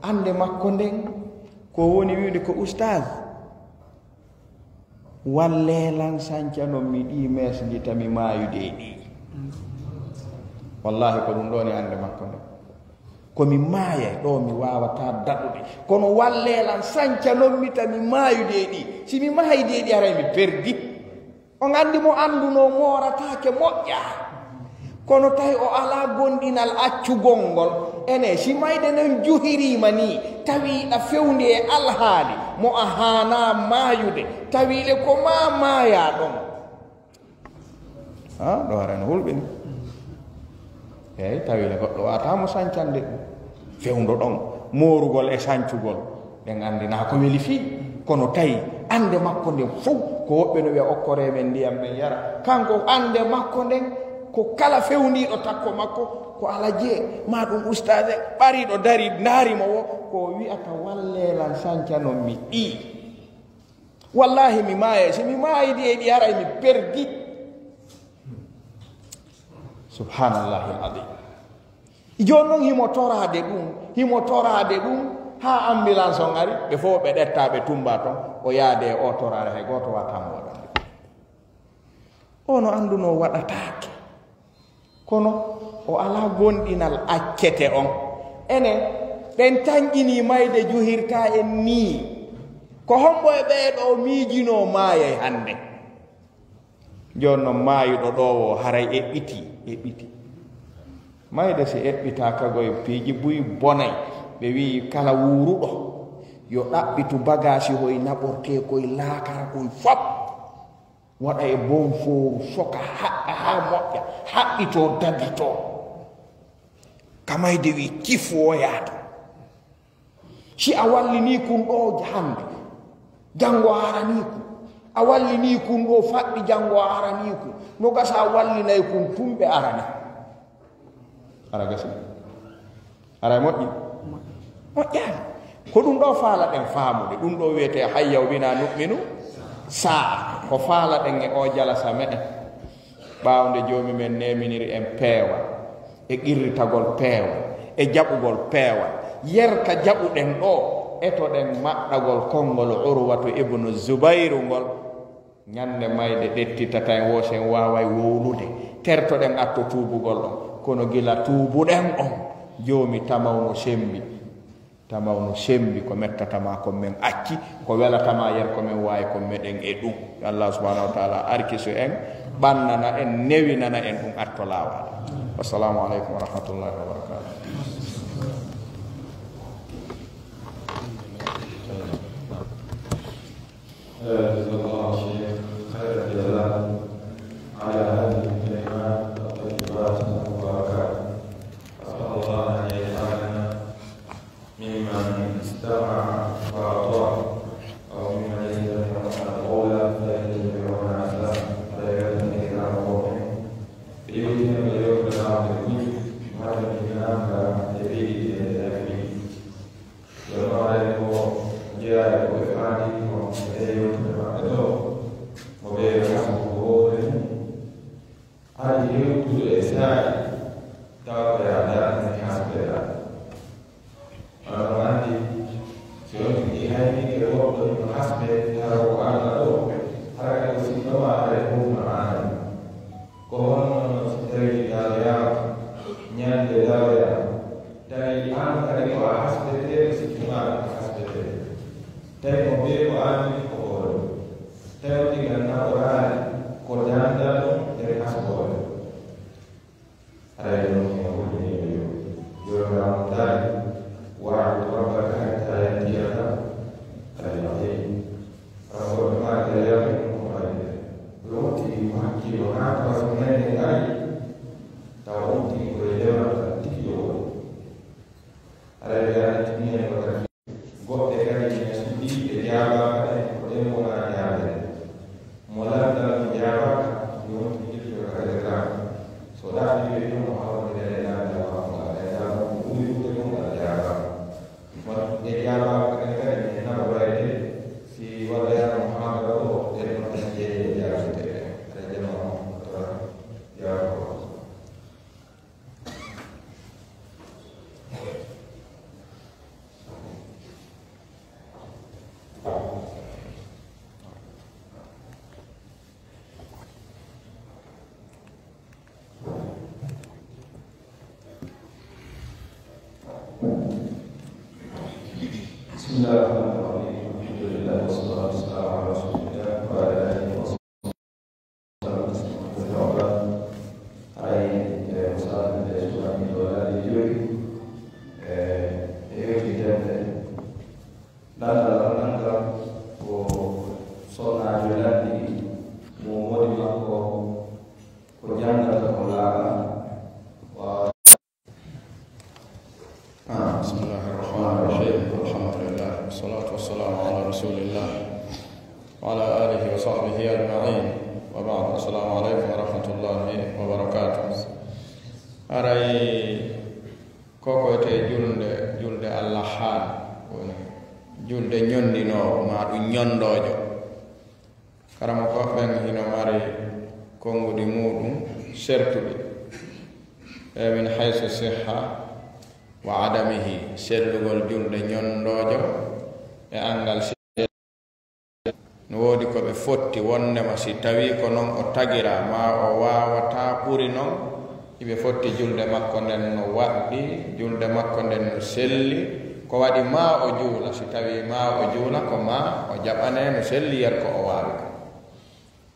Annde makko nden, ko woni wi'ude ko ustaaz. Wallee lan sancanon mi ɗii meeseji tami maayude e ɗii. Wallahi ko ɗum ɗoo ni annde makko nden. Ko mi maayay ɗoo mi waawataa daɗude. Kono wallee lan sancanon mi tami maayude e ɗii. Si mi maayude e ɗii haray mi perdi. On anndi mo anndunoo moorataake moƴƴa. Kono tawi o alaa gomɗinal accugol ngol. Ene, si mayde nden juhiriima nii, tawi hiɗa fewndi e alhaali mo a haanaa maayude, tawi le ko maa maayaa ɗon. Ha, ɗo hara no hulɓini. Eey, tawi le goɗɗo waata mo sancande ɗum. Fewndo ɗon, moorugol e sancugol. Ɓen anndi naa ko weli fii, kono tawi annde makko nden fow ko woɓɓe no wi'a okkoree men ndiyam men yara. Kanko annde makko nden ko kala fewndiiɗo takko makko ko Alaji, maa ɗum ustaaz, ɓariiɗo darii ndaari mo wo, ko o wi'ata wallee lan sancanon mi ɗii. Wallahi mi maayay, si mi maayidi e ɗi haray mi perdi. Subhanallahil azim. Jooni non himo toraade ɗum, himo toraade ɗum, haa ambulance on ari, ɓe fow ɓe ɗetta, ɓe tumba ton, o yaade e o toraare, hay gooto waata mo waɗande. O no anndunoo waɗataake. Kono o alaa gomɗinal accete on. Enen, ɓen tanƴinii mayde juhirta en nii. Ko hombo e ɓee ɗoo miijinoo maayay hannde? Jooni non maayuɗo ɗoo woo haray eɓɓitii, eɓɓitii. Mayde si eɓɓitaaka goy piiji buy bonay. Ɓe wi'i kala wuuruɗo yo ɗaɓɓitu bagaasi hoy naɓortee koy laakara koy fop. Waɗa e bonfooru, soka, haɓɓa haa moƴƴa, haɓɓitoo, daditoo. Ka mayde wi'i cifu o yaata. Si a wallinii kun ɗoo hannde, janngo a aranii kun. A wallinii kun ɗoo faɗɗi janngo a aranii kun. No gasa a wallinay kun tun ɓe arane. Ara gasi. Ara e moƴƴi? Moƴƴaani. Ko ɗum ɗoo faalaɗen faamude. Ɗum ɗoo wiyetee hayya o wina nu'minu saa. Ko faalaɗen e oo jalasa meɗen. Ɓaawo nde Joomi men neeminiri en peewal, e qirritagol peewal, e jaɓugol peewal, yer ka jaɓuɗen ɗoo, etoɗen maɗɗagol konngol Urwatu ibnu Zubayru ngol. Ñande mayde ɗettitata en, woo si en waaway wowlude, tertoɗen atto tuubugol on. Kono gila tuubuɗen on, Joomi tamaw no sembi. Tamaw no sembi ko mettata ma kon men acci, ko welata ma yer ko men waawi kon meɗen e ɗum. Yo Allah subhanahu wa taala arkisu en, ɓannana en, newinana en ɗum atto laawaade. Wassalamu aleykum wa rahmatullahi wa barakatuh. Haɗi hewtude e saa'i, tawa ko yaa darnde hasbeɗaa. Hono no anndi, si on tigi haynike goɗɗo hino hasbe, hara ko Alla ɗoo, hara kadi o sinno ma, hara e fof no aani. Ko honno non si tawii daroyaama, ñande daroyaama, tawi aan kadi ko a hasbeteeɗo, si jumaa ko hasbeteeɗo? Tawi mo bee ko aani ko hoore. Tawi on tigi naɓoraali ko dandal ɗum nder hasboore. Haray ɗum hino hollini yo Joomiraaɗo daali, "واعبد ربك حتى يأتيك اليقين." Rabbooɓe maaki al yaqin ko mayde. Ɗum on tigi ko hakkiilo haa tawa so ñande ari, tawa on tigi ko e demal ngal tigi o woni. Haray ɓe anndi tigi en ko Goɗɗe kadi ina suɓii ɗe jaabaaka ɗen, ko ɗen wonaa jaabere. Mo lanndal mo jaabaaka, yo on tigi ƴettoyo ka Telegram. So ɗaɓɓiiɓe ɗum, o hawrindina e lanndal makko ngal. E ngal mo ko ɓuri ɗuuɗude kon ngal jaabaaka. Kono ɗe jaabaaka ɗen kadi, min naɓoray ɗe, si waɗayaama muhaadara o, ɗen ɗon tan jeeyee e jaabinte ɗen. Aɗa jama on, yaa ko. بسم الله الرحمن الرحيم. الحمد لله والصلاة والسلام على رسول الله وعلى آله وصحبه. Haray, e, o salminde e suuɗaani ɗo laabi joyi, e, e yewtidde lanndal ngal ko sonnaajo lanndi mo moodi makko ko janngata ko laaɓa. Wa- Ah, بسم الله الرحمن الرحيم. الحمد لله والصلاة والسلام على رسول الله وعلى آله وصحبه أجمعين. وبعد، السلام عليكم ورحمة الله وبركاته. Haray ko ko wiyetee julde, julde Alla haan, woni julde ñonndinoowo, maa ɗum ñonndoojo. Karamokooɓe ɓen hino mari konnguɗi muuɗum sertuɗi, e min haysu sihha wa adamihi, sellugol julde ñonndoojo e anngal se-, no woodi ko ɓe fotti wonndema si tawii ko non o tagiraa, maa o waawataa ɓuri non, hiɓe fotti julde makko nden no waɗɗi, julde makko nden no selli, ko waɗi maa o juula, si tawii maa o juula, ko maa o jaɓanee no selli yer ko o waawi ko.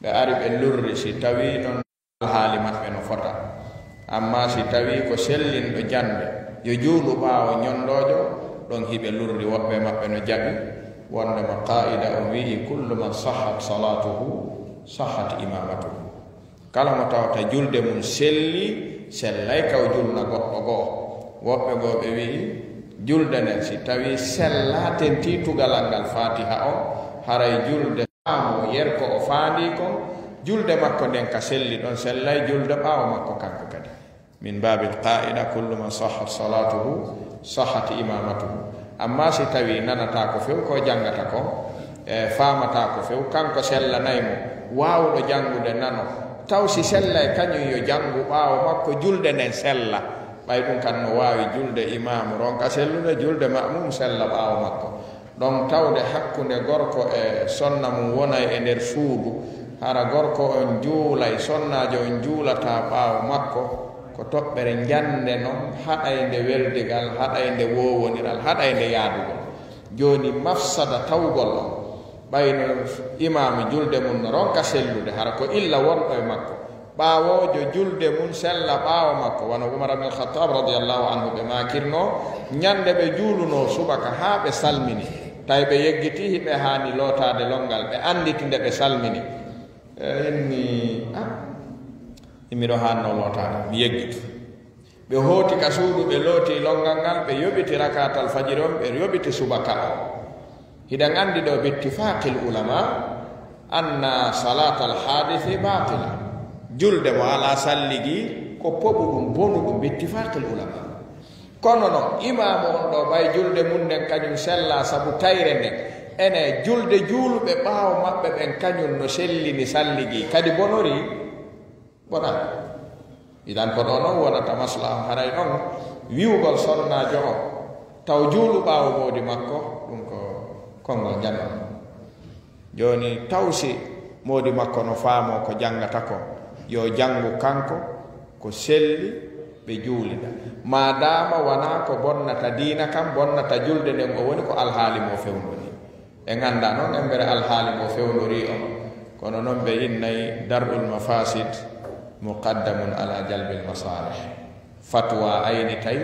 Ɓe ari ɓe lurri, si tawii non alhaali maɓɓe no fota. Ammaa si tawii ko sellinɗo jannde, yo juulu ɓaawo ñonndoojo, ɗon hiɓe lurri, woɓɓe maɓɓe no jaɓi, wonndema qaa'ida on wi'i, "Kullu man sahhat salaatuhu, sahhat imaamatuhu." Kala mo tawata julde mum selli, sellay ka o julna goɗɗo goo. Woɓɓe goo ɓe wi'i, julde nden si tawii sellaa tentii tugalal ngal Faatiha on, haray julde faamu yer ko o faandii kon, julde makko nden ka selli ɗon, sellay julde ɓaawo makko kanko kadi. Min baabil qaa'ida, kullu man sahhat salaatuhu, sahhat imaamatuhu. Ammaa si tawii nanataa ko few ko janngata kon, e faamataa ko few, kanko sellanay mo, waawuɗo janngude nano, taw si sellay kañum yo janngu ɓaawo makko julde nden sella. Ɓay ɗum kan no waawi julde imaamu ronka sellude, julde ma'muum sella ɓaawo makko. Ɗon tawde hakkunde gorko e sonna mum wonay e nder suudu, hara gorko on juulay, sonnaajo on juulataa ɓaawo makko, ko toɓɓere njannde non, haɗaynde weldigal, haɗaynde woowoniral, haɗaynde yaadugol. Jooni mafsada tawgol on, ɓay no imaamu julde mum no ronka sellude, hara ko illa wonɗo e makko. Ɓaawoojo julde mum sella ɓaawo makko, wano Umar ibn al-Khattab radiyallahu anhu ɓe maakirnoo, ñande ɓe juulunoo subaka haa ɓe salmini, tawi ɓe yeggitii hiɓe haani lootaade lonngal, ɓe annditi nde ɓe salmini. E, inni, "Ah, miɗo haannoo lootaade, mi yeggiti." Ɓe hooti ka suudu, ɓe looti lonngal ngal, ɓe yoɓiti rakaatal fajiri on, ɓe yoɓiti subaka on. Hiɗen anndi ɗo, bittifaqil ulama, anna salatal haadisi baatila. Julde mo alaa salligi ko poɓuɗum, bonuɗum, bittifaqil ulama. Kono non, imaamu on ɗo, ɓay julde mum nden kañum sella sabu tayre nden, ene julde juuluɓe ɓaawo maɓɓe ɓen kañum no sellini salligi, kadi bonori? Bona. Idan ko ɗo noon wonata maslaha, haray noon wi'ugol sonnaajo o taw juulu ɓaawo moodi makko, ɗum ko konngol janano. Jooni taw si moodi makko no faamoo ko janngata ko, yo janngu kanko ko selli, ɓe juulida. Maadaama wonaa ko bonnata diina kam, bonnata julde nden, o woni ko alhaali mo fewndo ni. En anndaa noon embere alhaali mo fewndori on, kono noon ɓe innay dar'ul mafasid muqaddamun ala jalbil masalih. Fatwa aynitay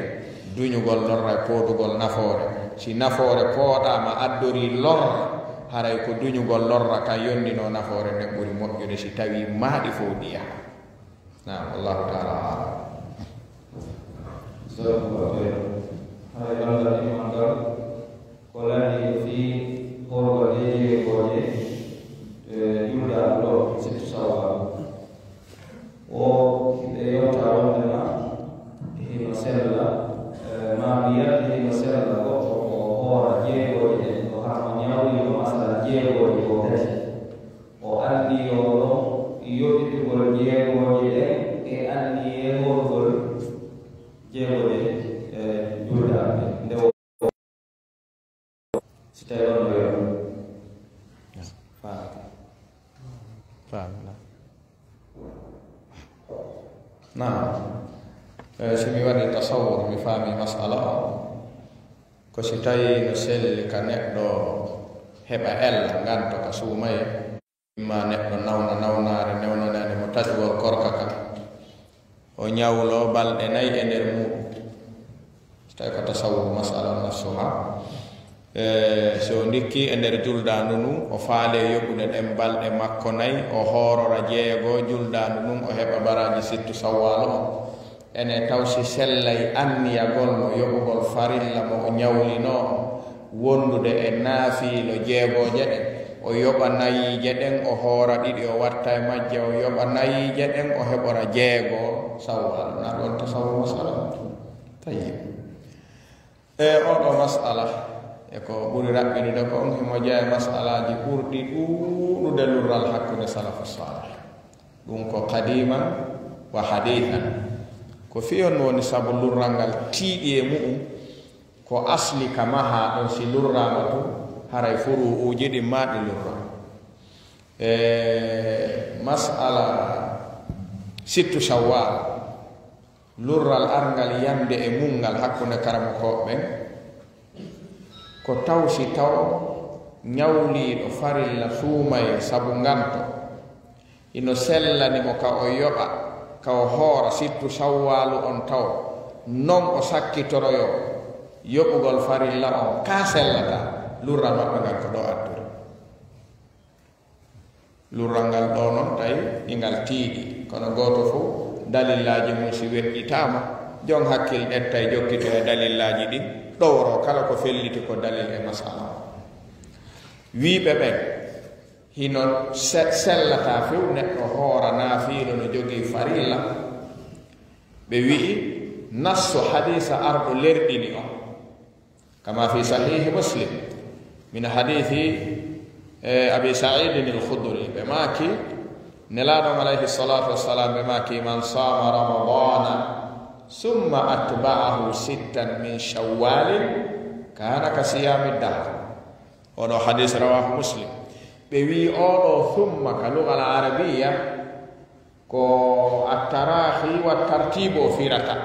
duñugol lorra e poodugol nafoore. Si nafoore pooɗaama addorii lorra, haray ko duñugol lorra kan yondinoo nafoore nden ɓuri moƴƴude si tawii maaɗi fow ɗi yaha. Naam, wallahu taala alam. Jazakumullahu khairan. Hay ballal imam ngal ko laaɓi fii horgol e jeegooje e juldaandu ɗo sittu sawwal. O hiɗe yewta wondema hino sella, eh, ma mi yalti hino sella goɗɗo ko hoora jeegooje ɗen, ko hano ñawlino masala jeegooje goo kadi. O anniyo ɗon yoɓitugol jeegooje ɗen e anniyee horgol jeegooje, eh, juldaandu ɗen. Nde o Si tawii on ɗo yo faamata. Faamata. Naam. Eh, si mi waɗi tasawwur, mi faami masala o. Ko si tawii no selli ka neɗɗo heɓa ella nganto ka suumaye. Imma neɗɗo nawna nawnaare newnanaande mo taƴugol korka ka. O ñawlo balɗe nay e nder muuɗum. So tawi ko tasawwur masala nafsuha. E, so ndikki e nder juldaandu ndun, o faale yoɓude ɗen balɗe makko nay, o hoorora jeego juldaandu ndun, o heɓa baraaji sittu sawwaalu on. Ene taw si sellay anniyagol mo yoɓugol farilla mo o ñawlinoo on, wondude e naafiilo jeegooje ɗen, o yoɓa nayiije ɗen, o hoora ɗiɗi, o watta e majje, o yoɓa nayiije ɗen, o heɓora jeego sawwaalu. Na ɗon tasawwur masala on? Tayyib. E oɗo masala, e ko ɓuri raɓɓinude ko on, himo jeya e masalaaji ɓurɗi ɗuuɗude lurral hakkunde salafu salih. Ɗum ko qadiman wa hadithan. Ko fii honno woni sabu lurral ngal tiiɗi e mu'um? Ko asli ka mahaa ɗon, si lurraama tun, haray furu'uuji ɗin maa ɗi lurra. E masala sittu Shawwal, lurral arngal yande e muññal hakkunde karamokooɓe ɓen, ko taw si taw ñawliiɗo farilla suumay sabu nganto, hino sellani mo ka o yoɓa, ka o hoora sittu Shawwaalu on taw, non o sakkitoroyoo yoɓugol farilla on, ka sellataa, lurral maɓɓe ngal ko ɗo addori. Lurral ngal ɗoo non tawi ingal tiiɗi, kono gooto fof dalillaaji mum si weɗɗitaama, jon hakkil ƴetta e jokkito e dalillaaji ɗin, ɗowro kala ko felliti ko dalil e masala o. Wiiɓe ɓen, hino se-, sellataa few neɗɗo hoora naafiilo no jogii farilla. Ɓe wi'i, nassu hadiisa arɗo lerɗini on. Kama fi sahihi Muslim, min hadithi, eh, Abi Sa'idin al-Khudri, ɓe maaki, Nelaaɗo on alayhi salatu wassalam, ɓe maaki, "Man sama Ramadana, summa atba'ahu sittan min Shawwalin, kana ka siyami dahr." Oɗo hadis rawahu Muslim. Ɓe wi'i oɗo summa ka lugal arabiya, ko attaraahi wa tartiibu o firata.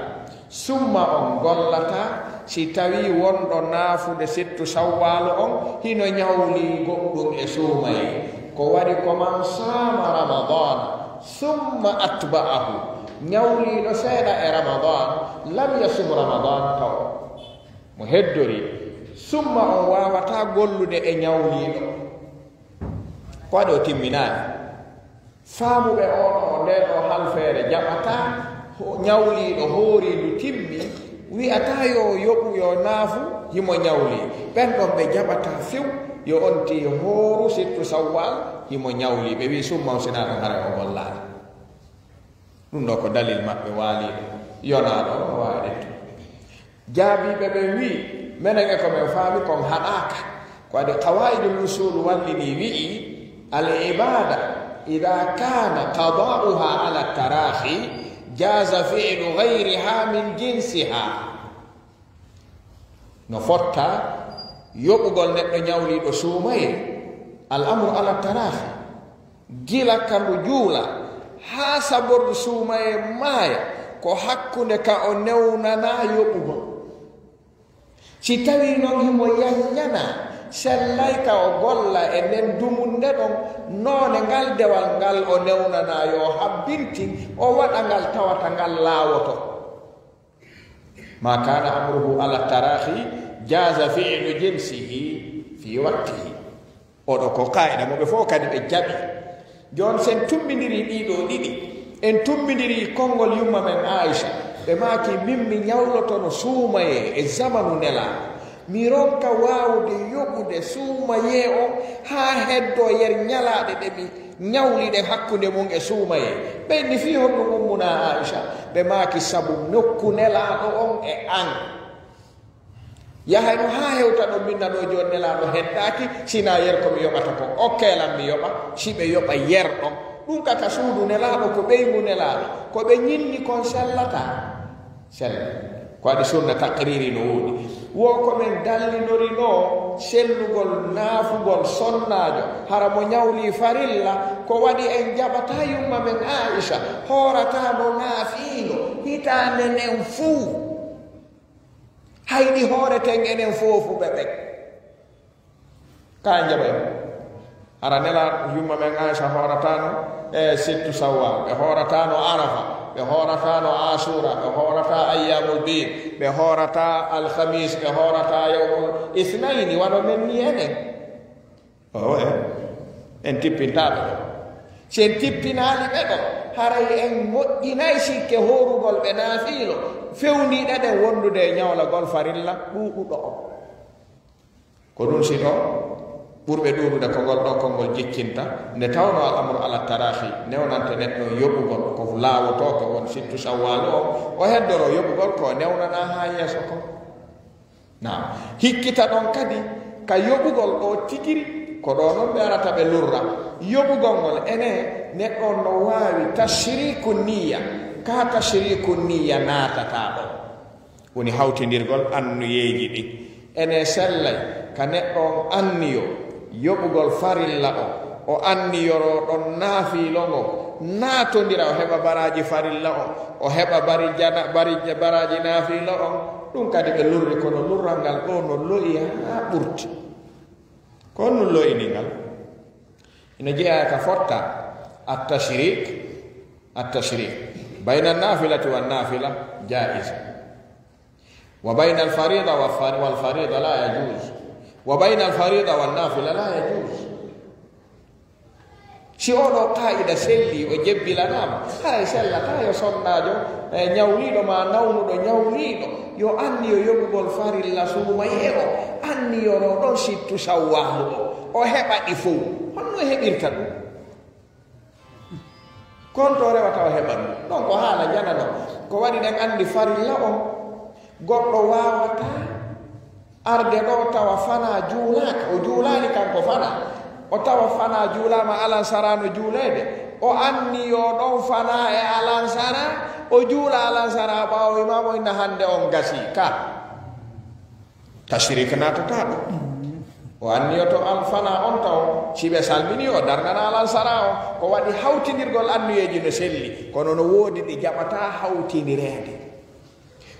Summa on gollata si tawii wonɗo naafude sittu Shawwaalu on hino ñawli goɗɗum e suumay. Ko waɗi ko man saama Ramadana, summa atba'ahu, ñawliiɗo seeɗa e Ramadan, lam yasum Ramadan taw mo heddori. Summa on waawataa gollude e ñawliiɗo. Ko waɗi o timminaani. Faamuɓe oɗo, nde ɗo halfeere jaɓataa, ho-, ñawliiɗo hoori ndu timmi, wi'ataa yo yoɓu, yo naafu, himo ñawli. Ɓen ɗon ɓe jaɓataa few, yo on tii hooru sittu Shawwal, himo ñawli. Ɓe wi'i summa on, sinaa ɗon haray o gollaali. Ɗum ɗo ko dalil maɓɓe waaliiɗo, yonaaɗo on no waawi ƴettude. Jaabiiɓe ɓen wi'i, menen e ko men faami kon haɗaaka. Ko waɗi Qawaa'idul Usuul wallini wi'i, al ibaada idaa kaana qadaa'uhaa ala taraahi جاز فعل غيرها من جنسها. No fotta yoɓugol neɗɗo ñawliiɗo suumaye, al amru ala tarahi, gila ka ndu juula haa sabordu suumaye maaya, ko hakkunde ka o newnanaa yoɓugol. Si tawii noon himo yanñana, sellay ka o golla e nden dumunde ɗon, noone ngal dewal ngal o newnanaa yo habbintin, o waɗa ngal tawata ngal laawoto. ما كان أمره على التراخي جاز فعل جنسه في وقته. Oɗo ko qaa'ida mo ɓe fof kadi ɓe jaɓi. Jooni, sen tumbindirii ɗii ɗoo ɗiɗi, en tumbindirii konngol yumma men Aisha, ɓe maaki, min mi ñawlotono suumayee e zamanu Nelaaɗo. Mi ronka waawude yoɓude suumayee on haa heddoo yer ñalaaɗe ɗe mi ñawliɗen hakkunde mum e suumayee. Ɓe inni, fii honɗum, Ummuna Aisha? Ɓe maaki, sabu nokku Nelaaɗo on e an. Yahay no haa hewta ɗon, min na ɗoo jooni Nelaaɗo heddaaki, sinaa yer ko mi yoɓata kon. Okkee lan mi yoɓa, si ɓe yoɓa yer ɗon. Ɗum ka, ka suudu Nelaaɗo, ko ɓeyngu Nelaaɗo, ko ɓe ñinni kon sellataa. Sella. Ko waɗi sunna taqriri no woodi. Wo ko men dallinorinoo sellugol naafugol sonnaajo, hara mo ñawlii farilla, ko waɗi en jaɓataa yumma men Aisha, hoorataa no naafiino hitaande nden fuu. Hay ɗi hooreten enen foofu ɓe ɓen. Ka en jaɓay mo. Hara Nelaaɗo, yumma men Aisha hoorataano e sittu Sawwal, ɓe hoorataano Arafa, ɓe hoorataano Ashura, ɓe hoorataa Ayyamul Bid, ɓe hoorataa Alhamis, ɓe hoorataa Yawmul Isnayni, wano men ni enen. Oo, en, en tippintaa ɓe ɗon. Si en tippinaali ɓe ɗon, haray en moƴƴinay sikke hoorugol ɓe naafiilo, fewndiiɗe ɗen wondude e ñawlagol farilla ɗuuɗuɗo on. Ko ɗum si ɗo ɓurɓe ɗuuɗude ko ngol ɗo konngol jikkinta, nde tawnoo al amru ala tarahi, newnante neɗɗo yoɓugol ko laawotoo ko won sittu Sawwal o, o heddoroo yoɓugol ko o newnanaa haa yeeso kon. Naam, hikkita ɗon kadi ka yoɓugol ɗo tigiri, ko ɗo non ɓe arata ɓe lurra. Yoɓugol ngol ene neɗɗo on no waawi tashriku niyya, ka tashriku niyya naatataa ɗo. Woni hawtindirgol anniyeeji ɗin. Ene sellay ka neɗɗo on anniyo yoɓugol farilla on, o anniyoroo ɗon naafiilo ngo, naatondira, o heɓa baraaji farilla on, o heɓa bari jana-, bari, baraaji naafiilo on. Ɗum kadi ɓe lurri, kono lurral ngal ɗo no lo'i haa ɓurti. Ko honɗum lo'ini ngal? Ina jeyaa ka fotta at-tashrik, at-tashrik bayna an-nafilati wan-nafila jaiz. Wa bayna al-farida wa far-, wal-farida la yajuz. Wa bayna al-farida wan-nafila la yajuz. Si oɗo qaa'ida selli, o jebbilanaama, haray sellataa yo sonnaajo, e, ñawliiɗo maa nawnuɗo ñawliiɗo, yo anniyo yoɓugol farilla suumayee o, anniyoroo ɗon sittu Sawwaalu o, o heɓa ɗi fow. Honno heɓirta ɗum? Kon to rewata o heɓa ɗum. Ɗon ko haala janano. Ko waɗi ɗen anndi farilla on, goɗɗo waawataa arde ɗo tawa fanaa juulaaka, o juulaali kanko fanaa. O tawa fanaa juulaama, alansara no juuleede. O anniyo ɗon fanaa e alansara, o juula alansara ɓaawo imaamu inna hannde on gasii. Ka tashrik naatataa ɗo. O anniyoto al-, fanaa on taw, si ɓe salmini, o darnana alansara o. Ko waɗi hawtindirgol anniyeeji no selli, kono no woodi ɗi jaɓataa hawtinireede.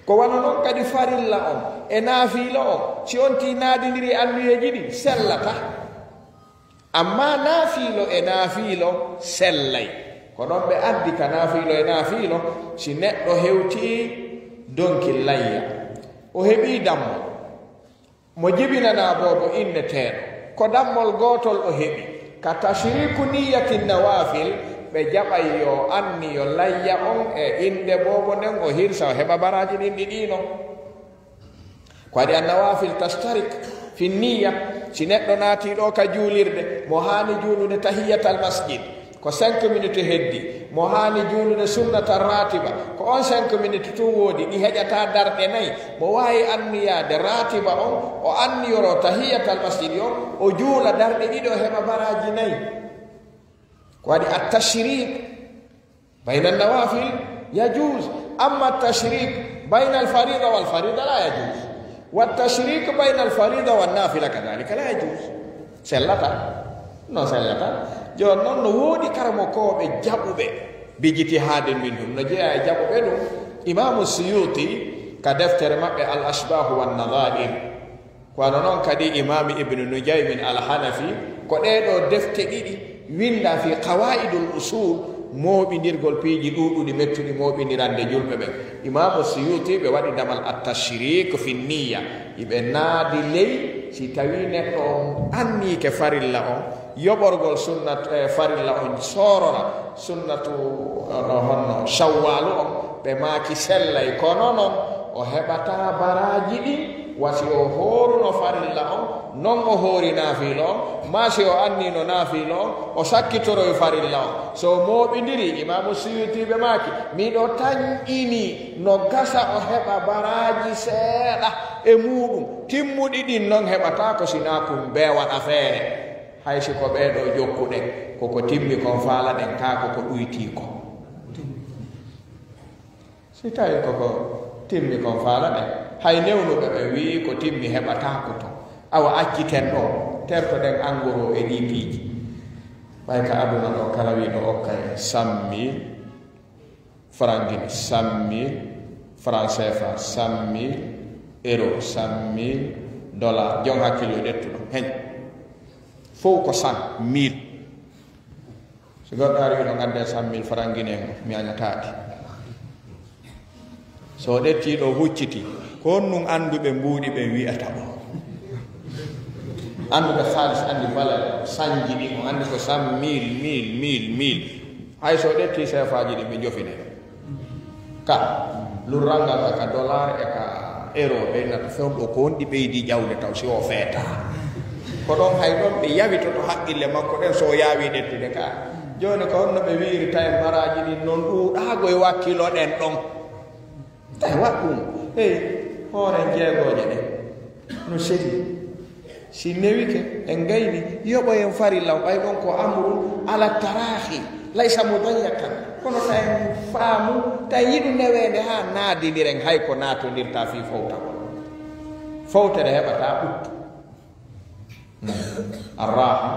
Ko wano non kadi farilla on e naafiilo on, si on tii naadindiri anniyeeji ɗin, sellataa. Amma naafiilo e naafiilo sellay. Ko non ɓe addi ka naafiilo e naafiilo, si neɗɗo hewtii donki layya, o heɓii dammo. Mo jibinanaa boobo inneteeɗo, ko dammol gootol o heɓi. Ka tashriku niyyati nawafil, ɓe jaɓay yo anniyo layya on e innde boobo nden, o hirsa, o heɓa baraaji ɗin ɗiɗi non. Ko waɗi annawafil tashtarik fi niyya, si neɗɗo naatii ɗo ka juulirde, mo haani juulude tahiyatal masjid. Ko cinq minutes heddi, mo haani juulude sunnata ratiba, ko on cinq minutes tun woodi, ɗi heƴataa darɗe nayi. Mo waawi anniyaade ratiba on, o anniyoroo tahiyatal masjidi on, o juula darɗe ɗiɗi, o heɓa baraaji nayi. Ko waɗi at-tashrik bayna nawafil, يجوز. أما التشريك بين الفريضة والفريضة لا يجوز، والتشريك بين الفريضة والنافلة كذلك لا يجوز. Sellataa. No sellataa. Jooni noon no woodi karamokooɓe jaɓuɓe bijitihaade min ɗum. No jeyaa e jaɓuɓe ɗum. Imaamu Suyuti ka deftere maɓɓe Al Ashbahu wan Nadair. Ko wano noon kadi Imaam Ibnu Nujaymin Al-Hanafi, ko ɗee ɗoo defte ɗiɗi winnda fi Qawaa'idul Usuul, mooɓindirgol piiji ɗuuɗuɗi mettuɗi mooɓindirande julɓe ɓen. Imaamu Suyuti ɓe waɗi damal at-tashriik fi niyya, iɓe naadi ley si tawii neɗɗo on anniike farilla on, yoɓorgol sunnat, eh, farilla on soorora, sunnatu, eh, honno, shawwaalu on, ɓe maaki sellay, kono non o heɓataa baraaji ɗin, wa si o hooruno farilla on, non o hoori naafiila on, maa si o anniino naafiila on, o sakkitoroy farilla on. So o mooɓindiri, Imaamu Suyuti ɓe maaki, miɗo tanƴini no gasa o heɓa baraaji seeɗa e muuɗum, timmuɗi ɗin non heɓataa ko si naa kun beewal afeere. Hay si ko ɓee ɗoo jokkuɗen, ko ko timmi kon faalaɗen, kaa ko ko ɗuytii kon. Si tawii ko ko timmi kon faalaɗen, hay newnuɓe ɓe wi'i ko timmi heɓataa ko ton. Awa acciten ɗoo, tertoɗen angoro e ɗii piiji. Ɓay ka aduna ɗoo kala wi'uɗo okkay cent mille, franc Guinée cent mille, franc C F A cent mille, euro cent mille, dollar, jon hakkillo ƴettuɗo hen. Fow ko cent mille. Si goɗɗo ari wi'uɗo ngadde cent mille franc Guinée ngo, mi añataa ɗi. So o ƴettii ɗoo hucciti, ko honɗum annduɓe mbuuɗi ɓen wi'ata o? Annduɓe haalis anndi valeur, sanji ɗin, o anndi ko cent mille, mille, mille, mille. Hay so o ƴettii seefaaji ɗin, ɓe njofine. Ka lurral ngal ka, ka dollar e ka euro, ɓe innata fewndo ko honɗi ɓeydi ƴawde taw si o feetaa. Ko ɗon hay ɗon ɓe yawitoto haqqille makko ɗen so o yaawii ƴettude ka. Jooni ko honno ɓe wi'irta en baraaji ɗin non ɗuuɗaago e wakkiloɗen ɗon? Tawi waɗ ɗum. Hey, hooren jeegooje ɗen no seli. Si newike, en gayni, yoɓoyen farilla, ɓay ɗon ko amrun ala taraahi, laysa mudayyakan. Kono ta en faamu, ta en yiɗu neweende haa naadiniren hay ko naatondirta fii fowtagol. Fowtere heɓataa ɓuttu. Arraha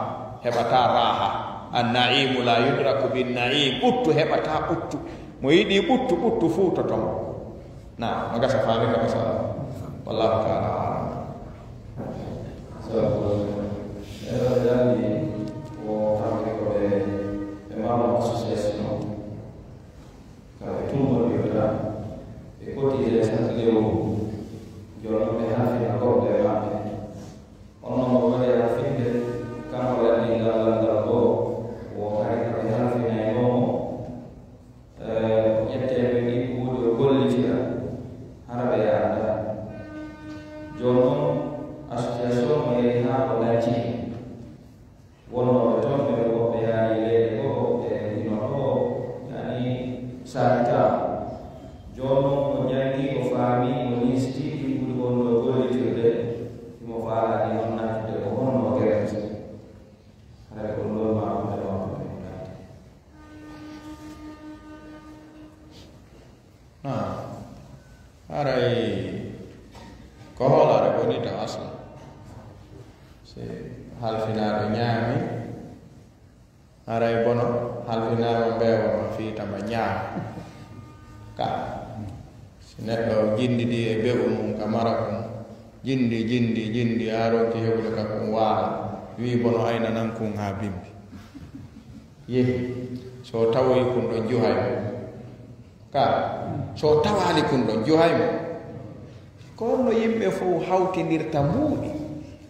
heɓataa raaha. Annaimu la yudraku bin naim. Ɓuttu heɓataa ɓuttu. Mo yiɗi ɓuttu, ɓuttu fuutoto mo. Naam, no gasa faami ka masala. Wallahu ta'ala a'lam. So, ɓe ɗo janngi ko hannde ko ɓe, ɓe membre association, ka ɓe tumbondirta, ɓe cotisé chaque lewru, jooni ɓe halfina golle maɓɓe. Onon mo waɗi halfinde, kanko lanndingal lanndal goo, wo hay ka ɓe halfinayno mo. Eh, o ƴettee ɓe ɗi kuuɗe o gollitira, hara ɓe yaada. Jooni noon, association o yehi haa ko lajji. Wonnooɓe toon ɓe woɓɓe yaari leyɗe goo, woɓɓe hino ɗoo, yani saakitaama. Jooni noon o janngi, o faami, o listi ɗi ɓuri wonno gollitirde, himo faalaani noon nattude ko honno gerte. Hara ko ɗum ɗoon maa ko nde makko ɓe ngarti. Ah, haray ko hoolaare bonita asla. Si halfinaaɗo ñaami, haray bono halfinaaɗo mbeewa ma fiita ma ñaama. Ka, si neɗɗo jinndidi e be'u mum ka mara kun, jinndi, jinndi, jinndi, haa ronki heɓude ka kun waala, wi'i bono ayna nan kun haa bimbi. Yehi, so tawoyi kun ɗon juhay mo. Ka, so tawaali kun ɗon juhay mo. Ko honno yimɓe fow hawtindirta mbuuɗi?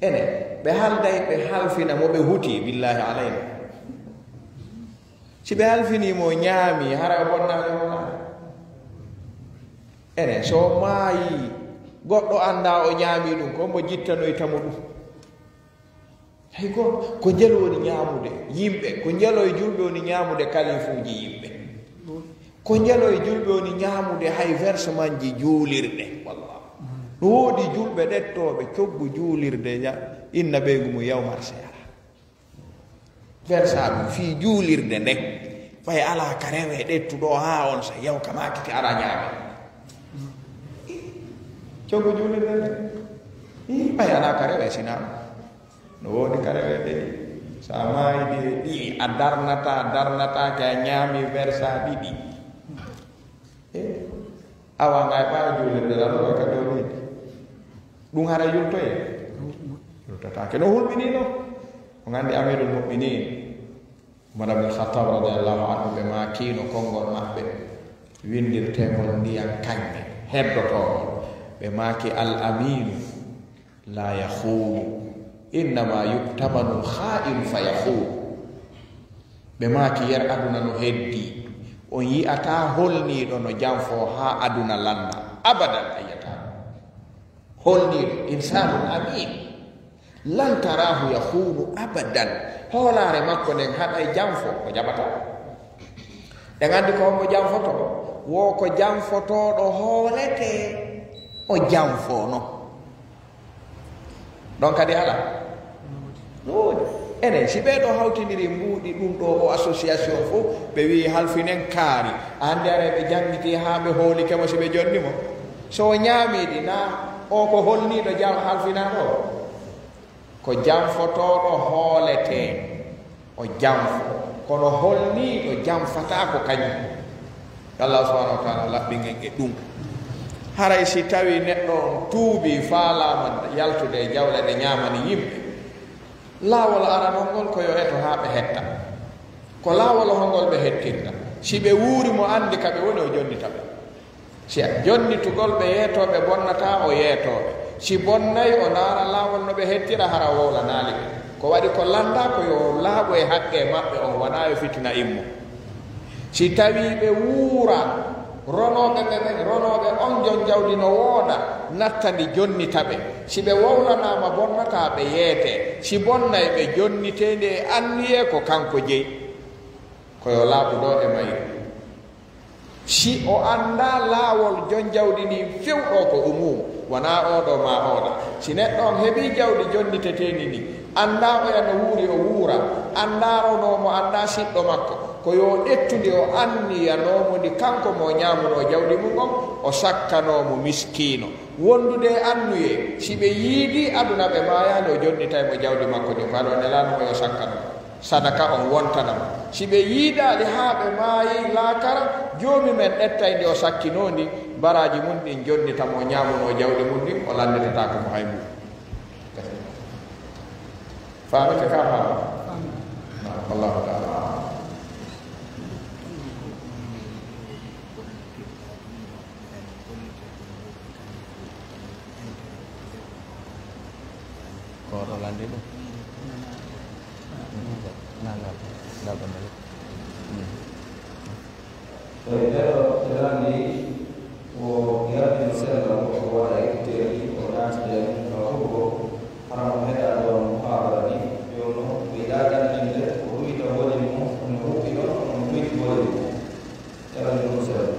Ene, ɓe halday, ɓe halfina mo ɓe huti, billahi alayna. Si ɓe halfinii mo ñaami, hara o bonnaali mo maaya. Ene, so maayi, goɗɗo anndaa o ñaami ɗum, ko mbo jittanoyta mo ɗum? Hay gooto. Ko njel woni ñaamude yimɓe, ko njelo e julɓe woni ñaamude kalifuuji yimɓe. Ko njelo e julɓe woni ñaamude hay versementji juulirɗe. Wallah. No woodi julɓe ɗettooɓe coggu juulirde, ya-, inna ɓeygu mum yaw marché ala. Versa ɗum fii juulirde nden. Ɓay alaa ka rewe ɗettuɗo haa on sa yaw ka maakiti ara ñaame. Coggu juulirde nde. Ɓay alaa ka rewe sinaa. No woodi ka rewe de. Sa maayidi e ɗi a darnata, darnata ke a ñaami versa ɗiɗi. Awa ngay ɓaawo juulirde la ɗo ka dow leydi. Ɗum hara yultoye? Yultataake. No hulɓinii no? On anndi Amirul Mu'minin Umar ibn Khattab radiyallahu anhu, ɓe maakiino konngol maɓɓe winndirteengol ndiyan kaŋŋe heddotoongol. Ɓe maaki, "Al aminu la yakhunu, innama yu'tamanu al kha'inu fa yakhunu." Ɓe maaki, "Yer aduna no heddi, on yi'ataa holniiɗo no janfoo haa aduna lannda. Abadan a yi'ataa." Holniiɗo insanun amin, lan tarahu yahunu abadan. Hoolaare makko nden haɗay janfo, ko jaɓata. Ɗen anndi ko hombo janfoto? Wo ko janfotooɗo hoolete, o janfoono. Ɗon kadi ala. No woodi. Enen, si ɓee ɗo hawtindiri mbuuɗi ɗum ɗo o association fof, ɓe wi'i halfinen kaari. A anndi aray ɓe janngiti haa ɓe hoolike mo si ɓe jonni mo. So o ñaamiiɗi, na o ko holniiɗo jam halfinaaɗo? Ko janfotooɗo hooletee, o janfo. Kono holniiɗo janfataa ko kañum. Allah subhanahu wa ta'ala laɓɓingen e ɗum. Haray si tawi neɗɗo on tuubi, faalaama yaltude e jawle ɗe ñaamani yimɓe, laawol aranol ngol ko yo eto haa ɓe hetta. Ko laawol hongol ɓe hettirta? Si ɓe wuuri mo anndi ka ɓe woni, o jonnita ɓe. Si jonnitugol ɓe yeetooɓe bonnataa, o yeetooɓe. Si bonnay, o ndaara laawol no ɓe hettira, hara wowlanaali ɓe. Ko waɗi ko lannda ko yo laaɓu e haqqe maɓɓe on, wanaa yo fitina immo. Si tawii ɓe wuura, ronooɓe ɓe ɓen, ronooɓe on jon jawdi no wooda, natta ndi jonnita ɓe. Si ɓe wowlanaama bonnataa ɓe yeetee. Si bonnay ɓe jonnitee nde e anniyee ko kanko jeyi. Ko yo laaɓu ɗo e mayri. Si o anndaa laawol jon jawdi ndin few ɗo ko umum, wanaa oo ɗo maa oo ɗo. Si neɗɗo on heɓii jawdi jonniteteendi ndin, anndaa oya no wuuri o wuura, anndaa ronoo mo, anndaa siɗɗo makko, ko yo ƴettu ndi o anniyanoo mo ndi kanko mo ñaamunoo jawdi mun on, o sakkanoo mo miskiino. Wondude e anniyee, si ɓe yiidii aduna ɓe maayaali, o jonnitay mo jawdi makko ndin, ko haɗo o nelaano mo yo sakkano. Sadaka on wontana mo. Si ɓe yiidaali haa ɓe maayi laakara, Joomi men ƴettay ndi o sakkinoo ndi, baraaji mun ɗin jonnita mo, o ñaamunoo jawdi mun ndin, o lannditataako mo hay mbuɗu. Faamike ka faama? Naam, wallahu ta'ala a'lam. Ko oɗo lanndi ɗum. Ngal ɗo, ngal ɗo. Tawi neɗɗo ɓe lanndi o yaltino sella o waɗa écouteur ɗi, o naatida e mum ka huɗo, hara mo heɗa ɗon muhabara ɗi, jooni o yiɗa ɗanninde ko ɗuyta woni mo, no huɓɓi ɗon, no ɗuyti woni mo. Yaltino sella.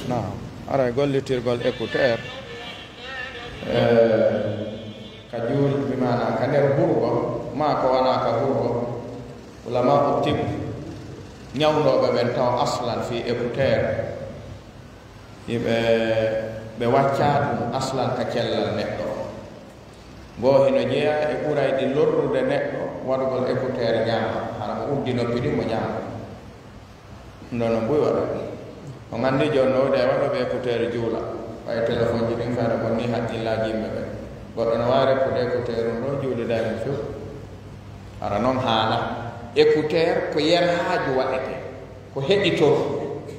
Naam, aray gollitirgol écouteur, eh, ka juul, bi maana ka nder hurgo, maa ko wanaa ka hurgo. Ulama u tib, ñawnooɓe ɓen taw aslan fii écouteur, iɓe, ɓe waccaa ɗum aslan ka cellal neɗɗo. Ngoo hino jeyaa e ɓurayɗi lorrude neɗɗo waɗugol écouteur ñaama, hara mo uddi noppi ɗin mo ñaama. Ɗum ɗoo no buy waɗa. On anndi jooni no woodi e waɗooɓe écouteur juula. Ɓay téléphone ji ɗin fayda ko nii haqqillaaji yimɓe ɓen. Goɗɗo no waawi reppude écouteur ɗum ɗoo juulida e mum few. Hara non haala. Écouteur ko yer haaju waɗetee. Ko heɗitoro.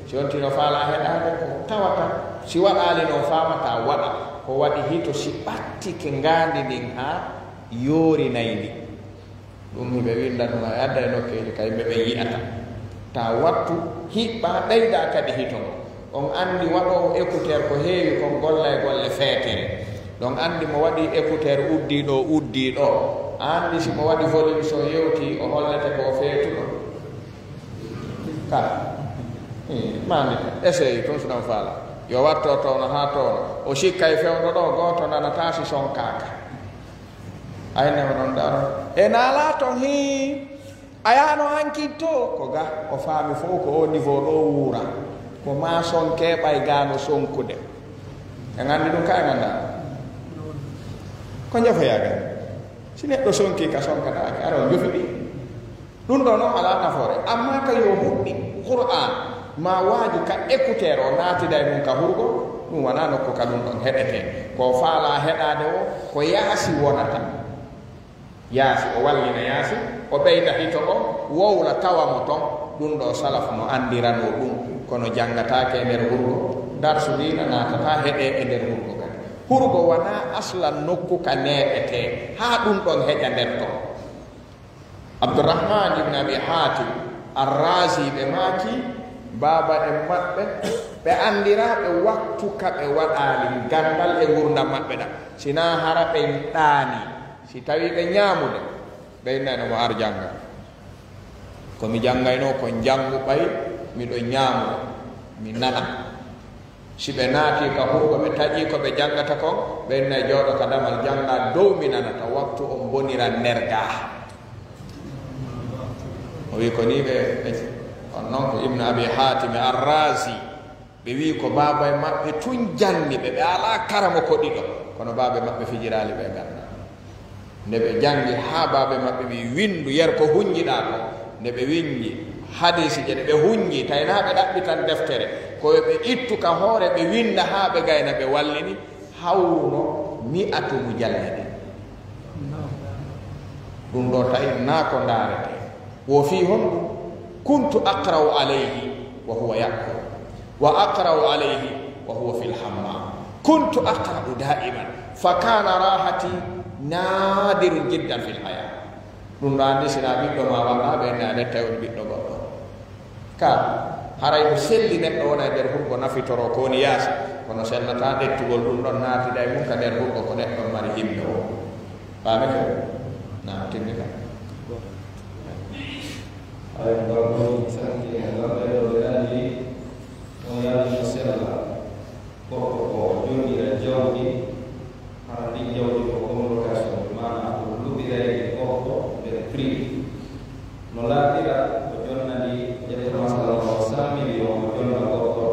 Si on tino faalaa heɗaade ko tawata. Si waɗaali non faamataa waɗa. Ko waɗi hito si ɓattike ngaandi ndin haa yoorinay ndi. Ɗum hiɓe winnda ɗum e adda e nokkeeli ka yimɓe ɓen yi'ata. Ta wattu hiɓɓa ɓeyda kadi hito ngo. On anndi waɗoowo écouteur ko heewi kon golla e golle feetere. Ɗon anndi mo waɗi écouteur uddii ɗo, uddii ɗo. A anndi si mo waɗi volume so yewti o hollete ko o feetuɗo. Ka. Eh, maandi essaye tun sunan faala. Yo watto toono haa toono. O sikkay fewndo ɗo gooto nanataa si sonkaaka. Ayne onon daro. E naalaa ton hii. A yaano hanki to, ko ga o faami fof ko o niveau ɗo wuura. Ko ma sonke ɓay gano sonkude. En anndi ɗum ka en annda. Ko njofoyaa ga. Si neɗɗo sonki ka sonkataake, ara o njofi ɗi. Ɗum ɗo noon alaa nafoore. Amma ka yo huɗɗi Qur'an, ma waaju ka écouteur o naatida e mum ka hurgo, ɗum wonaa nokku ka ɗum ɗon heɗetee. Ko faalaa heɗaade o, ko yaasi wonata. Yaasi, o wallina yaasi, o ɓeyda hito o, wowla tawa mo ton. Ɗum ɗo salaf no anndiranoo ɗum, kono janngataake e nder hurgo. Darsu diina naatataa heɗee e nder hurgo kadi. Hurgo wonaa aslan nokku ka neeɓetee, haa ɗum ɗon heƴa nder ton. Abdurrahman ibn Abi Hatim Arrazi ɓe maaki, baaba en maɓɓe, ɓe anndiraaɓe waktu ka ɓe waɗaali ganndal e ngurdam maɓɓe ɗam. Sinaa hara ɓe ɗaani, si tawi ɓe ñaamude, ɓe innayno mo ar jannga. Ko mi janngayno ko njanngu ɓay miɗo ñaamude, mi nana. Si ɓe naati ka hurgo, ɓe taƴi ko ɓe janngata kon, ɓe innay jooɗo ka damal jannga dow mi nanata, waktu on boniran nder gaa. O wi ko ni ɓe, ɓe, on non ko Ibnu Abi Hatim Arrazi. Ɓe wi ko baaba e maɓɓe tun janni ɓe, ɓe alaa karamo ko ɗiɗo, kono baaba e maɓɓe fijiraali ɓe ganda. Nde ɓe janngi haa baaba maɓɓe wi, "Winndu yer ko hunnjiɗaa ko." Nde ɓe winnji hadiisi je, nde ɓe hunnji, tawi naa ɓe ɗaɓɓitan deftere, ko yo ɓe ittu ka hoore, ɓe winnda haa ɓe gayna, ɓe wallini, hawruno mi'atu mujalladi. Ɗum ɗo tawi naa ko ndaarete. Wo fii honɗum? "Kuntu aqra'u alayhi wa huwa ya'kul, wa aqra'u alayhi wa huwa fil hammam. Kuntu aqra'u da'iman, fa kana rahati nadirun jiddan fil haya." Ɗum ɗo anndi, sina ɓiɗɗo ma waɗa ɓe, nde a ɓettay woni ɓiɗɗo goɗɗo. Ka, haray no selli neɗɗo wona e nder hurgo nafitoro ko woni yaasi, kono sellataa ɗettugol ɗum ɗon naatida e mum ka nder hurgo ko neɗɗo mari himme o. Faamete? Na, timmi ka. Ay, ngam ɗum sanki en, ngam ɓe ɗo ɓe anndi on yalno sella. Goɗɗo ko jonnira jawdi, hara ndin jawdi ko convocation, maanaa ko luɓirayde goɗɗo nder prix. No laaɓira, o jonna ndi, o ƴetta masala o cent millions, o jonna goɗɗo,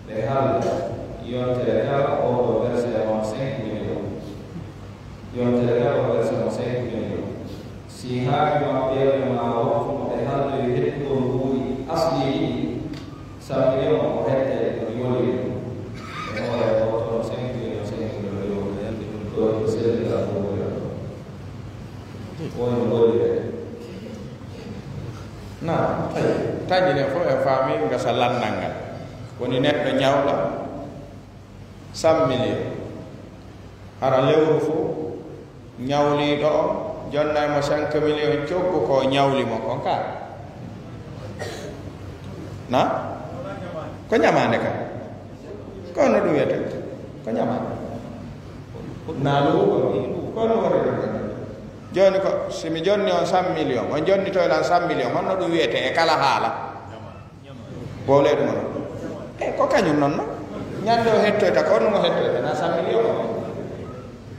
ɓe haalda, yontere kala, oo ɗo verse on cinq millions. Yontere kala, o verse on cinq millions. Si haaju maɓɓe ma waktu mo ɓe haldoyi hettugol nguuri asliiji ɗi, cent millions o hette ko ɗi woni ɗum. E hoore o toon cinq millions, cinq millions ɗo ko selli ka fof woni ɗo. Woni woni. Na, tawi, taƴi ne fof en faami ngasa lanndal ngal. Woni neɗɗo ñawɗo cent millions. Hara lewru fof, ñawliiɗo on, jonnay mo cinq millions coggu ko ñawli mo kon ka. Na? Ko ñamaande ka. Ko no ɗum wiyete? Ko ñamaande. Na ɗum ko, ko no woni ɗum. Jooni ko, si mi jonni on cent millions, on jonnitoy lan cent millions, honno ɗum wiyete e kala haala? Bowle ɗum on. E, ko kañum non, non. Ñande o hettoyta, ko honno o hettoyta, na cent millions.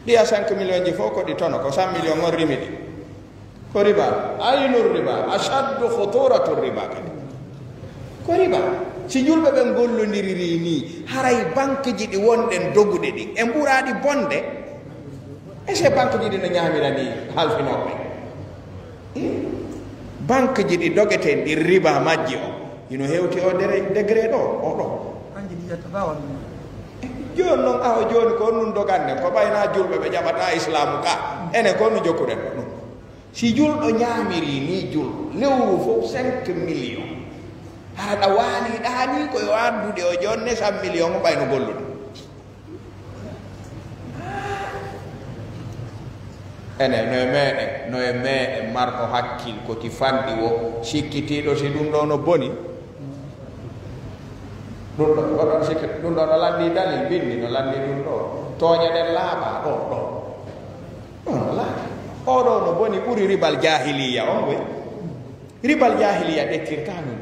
Ɗiya cinq millions ji fof ko ɗi tono, ko cent millions on rimi ɗi. Ko riba. Aynu riba, ashaddu khuturatu riba kadi. Ko riba. Si julɓe ɓen gollondiriri ni, haray banque ji ɗi wonɗen doguɗe ɗin, en ɓuraɗi bonde. E se banque ji ɗi no ñaamira ni halfinooɓe? Eh? Banque ji ɗi dogeten ɗi riba majji o, hino hewti o dere-, degré ɗo, o ɗo. Kanji ɗi ƴetta ba walla? Eh, jooni non, awa jooni ko on ɗum doganɗen, ko ɓayna julɓe ɓe jaɓata islamu ka. Enen ko on ɗum jokkuɗen ko ɗum. Si julɗo ñaamiri ni julɗo, lewru fof cinq millions. Hara ɗa waali ɗa ni ko yo addude o jonne cent millions o ɓayno gollude. Ene, no e meɗen, no e meɗen marɗo hakkil ko ti fanɗi wo sikkitiiɗo si ɗum ɗo no boni. Ɗum ɗo, oɗon sikki, ɗum ɗo no lanndi dalil, binndi no lanndi ɗum ɗo. Tooñe ɗen laaɓa ɗo, ɗo. Ɗum no laaɓi. Oɗo no boni ɓuri ribal jahiliya on, wey. Ribal jahiliya ɗettirta min.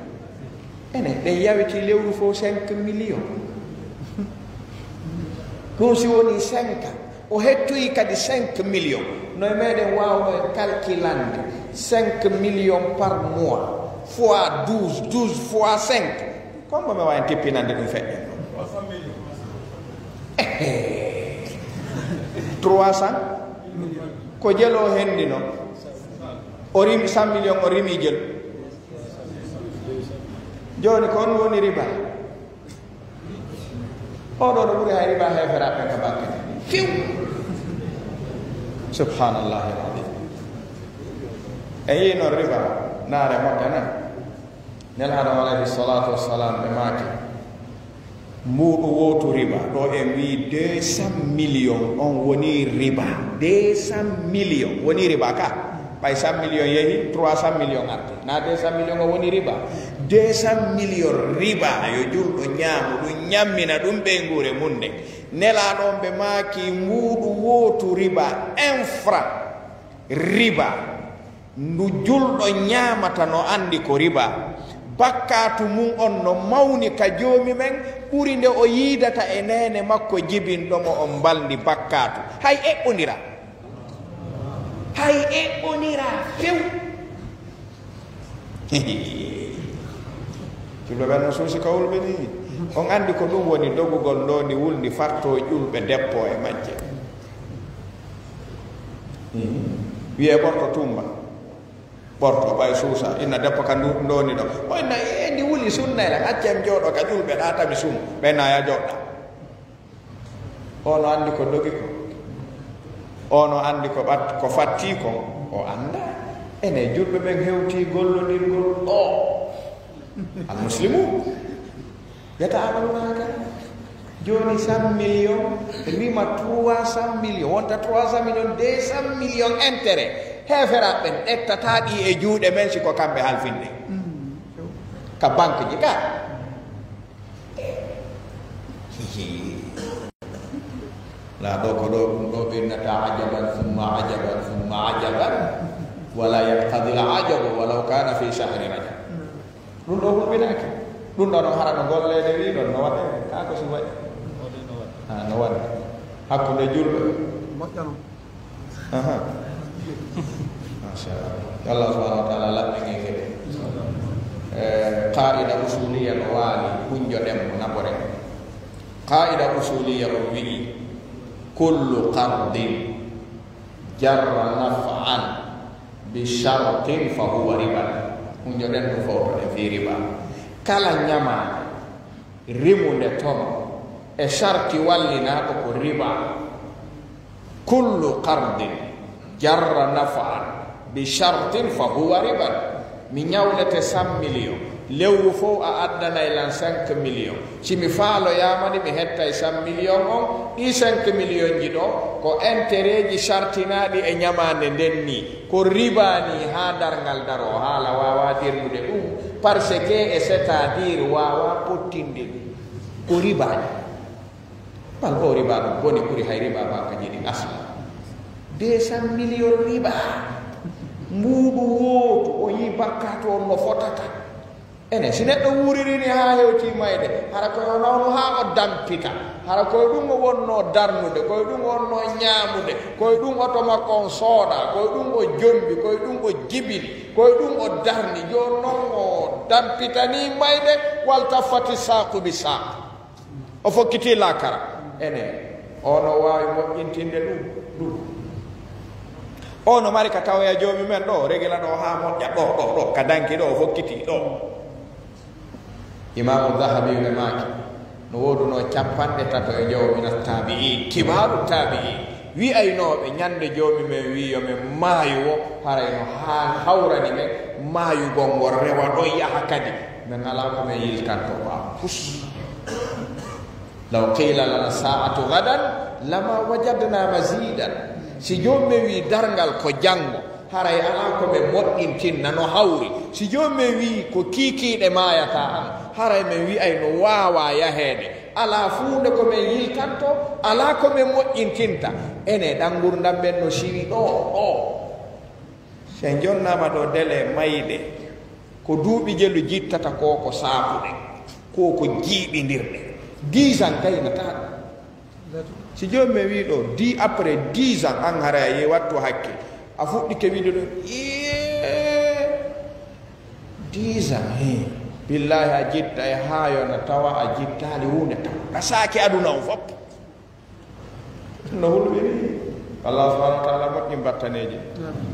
Ene, ɗen yawiti lewru fof cinq millions. Ɗum si woni cinq, o hettoyi kadi cinq millions. No e meɗen waawno e kalkilande Cinq millions par mois, fois douze, douze fois cinq. Comme mi wawi tippinande ɗum feƴƴen ɗum. Trois cents. Ko jelo hendino. O rimi cent millions, o rimi jelu. Joni ko on woni riba? Oɗo no ɓuri hay riba heeferaɓe ka banque ni. Fiw. Subhanallahi alazim. E yi noon riba naare moƴƴana. Nelaaɗo alayhi salatu wassalam ɓe maaki mbuuɗu wootu riba ɗo en wi deux cent millions on woni riba. Deux cent millions woni riba ka. Ɓay cent millions yehi, trois cent millions arti. Na deux cent millions o woni riba. Deux cent millions riba yo julɗo ñaamu ɗum, ñammina ɗum ɓeynguure mum nde. Nelaaɗo on ɓe maaki mbuuɗu wootu riba, un franc riba. Ndu julɗo ñaamata no anndi ko riba. Bakkaatu mum on no mawni ka Joomi men, ɓuri nde o yiidata e neene makko jibinɗo mo on mbalndi bakkaatu. Hay eɓɓondira. Hay eɓɓondira few. Julɓe ɓen no suusi ka wulɓe ni. On anndi ko ɗum woni dogugol ndoondi wulndi farto julɓe deppo e majje. Wiyee ɓorto tumba. Ɓorto ɓay suusa. Inna deppo ka ndu-, ndoondi ɗo. O inna, "Ee, ndi wuli sunna e lan. Accam jooɗo ka julɓe ɗa tami sum." Ɓe na ya jooɗa. Ono anndi ko dogi ko. Ono anndi ko ɓat-, ko fatti ko. O annda. Ene julɓe ɓen hewti gollondirgol ɗo. Almuslimu. Yata aɗon maaka. Jooni cent millions, rima trois cent millions, wonta trois cent millions, deux cent millions intérêt. Heeferaɓe ɓen ƴettata ɗi e juuɗe men si ko kamɓe halfinde. Ka banque ji ka. La ɗo ko ɗo, ɗum ɗo ɓennata ajaban, summa ajaban, summa ajaban. Wala yaqtadi al ajabu walaw kana fi shahri rajab. Ɗum ɗo hulɓinaaki. Ɗum ɗo noon hara no golleede wi ɗon no waɗe. Kaa ko si waɗi? Ah, no waɗe. Hakkunde julɓe. Moƴƴano. Aha. Machallah. Allah subhanahu wa taala laɓɓinge kede. Eh, qaida usuliya no waali, hunjo ɗen mo nabore. Qaida usuliya o wi'i, kullu qardin jarra naf'an bi shartin fa huwa riba. Hunjo ɗen ɗum fowto ɗen fi riba. Kala ñamaande rimunde toon e sharti wallinaɗo ko riba. Kullu qardin jarra naf'an bi shartin fa huwa riba. Mi ñawlete cent millions. Lewru fof a addanay lan cinq millions. Si mi faaloyaama ni mi hettay cent millions on, ɗi cinq millions ji ɗo, ko intérêt ji sartinaaɗi e ñamaande nden ni. Ko riba ni haa darngal daro, haala waawa dirnude ɗum. Parce que e c'est-à-dire waawa pottinde ɗum. Ko riba ni. Bal o riba ɗum boni ɓuri hay riba ba ka jiɗi asla. Deux cent millions riba. Mbuuɗu wootu o yi bakkaatu on no fotata. Ene, si neɗɗo wuuririni haa hewti mayde, hara ko o nawno haa o dampita. Hara koye ɗum o wonno darnude, koye ɗum o wonno ñaamude, koye ɗum oto makko on sooda, koye ɗum o jombi, koye ɗum o jibini, koye ɗum o darni. Jooni non o dampitani mayde, wal taffati saqu bi saq. O fokkiti laakara. Ene, o no waawi moƴƴintinde ɗum, ɗum. O no mari ka tawoya joomi men ɗo, regila ɗo haa moƴƴa ɗo, ɗo, ɗo, ka danki ɗo, o fokkiti ɗo. Imaamu Dahabi ɓe maaki, no wooduno capanɗe tato e jowo mina tabi'in, kibaaru tabi'in. Wi'aynooɓe ñande joomi men wi yo men maayu wo, haray no haa-, hawrani men maayugol ngol rewa ɗon yaha kadi. Men alaa ko men yiltanto ɓaawo. Fus. Law qila lana saa'atu gadan lama wajadna mazidan. Si joomi men wi darngal ko janngo, haray alaa ko men moƴƴintinna no hawri. Si joomi men wi ko kiikiiɗe maayata an, haray men wi'ay no waawa yaheede. Alaa fuunde ko men yiltanto, alaa ko men moƴƴintinta. Ene ɗan ngurndan men no siwi ɗo, ɗo. Si en jonnaama ɗo dele mayde, ko duuɓi jelu jittata ko, ko saakuɗe, ko ko jiiɓindirɗe. Dix ans gaynataa ɗum. Si jooni mi wii ɗo, dix, après dix ans, an haray a yehi wattu hakke. A fuɗɗike wiide ɗum, "Iyee, Six ans, he. Billahi, a jitta e haa yona tawa a jittaali huunde taw. Gasaaki aduna on fof. No hulɓini. Allah subhanahu wa taala moƴƴi battaneeji.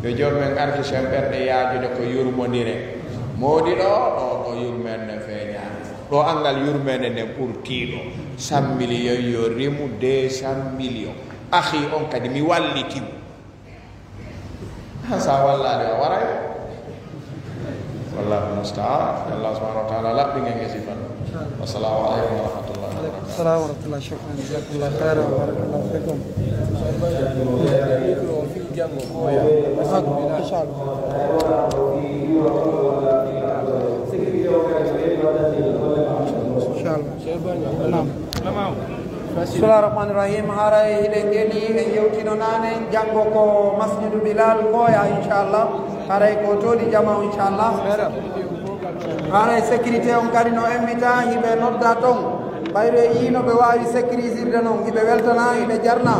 Yo joom men arki sen ɓerɗe yaajude ko yurmondire. Moodi ɗo, ɗo, ɗo yurmeende nden feeñaani. Ɗo anngal yurmeende nden ɓurtiiɗo. Cent millions yo rimu, deux cent millions. Akhi on kadi mi wallitimo. Sa wallaade o waray. Wallahu musta'an. Allah subhanahu wa taala laɓɓi ngen ngesi fan. Assalamu alaikum wa rahmatullahi wa barakatuh. Salam wa rahmatullahi, shukran, jazakallah khairan, barakallahu fikum. Inshallah. Inshallah. Naam. Bismillah rahmani rahim. Haray hiɗen ngeli en yewtino naane, janngo ko Masjidu Bilal Koya, inchallah. Haray ko tooni jama o, inchallah. Haray sécurité on kadi no invita, hiɓe nodda ton. Ɓayri e yiino ɓe waawi sécurisirde non, hiɓe weltana, hiɓe jarna.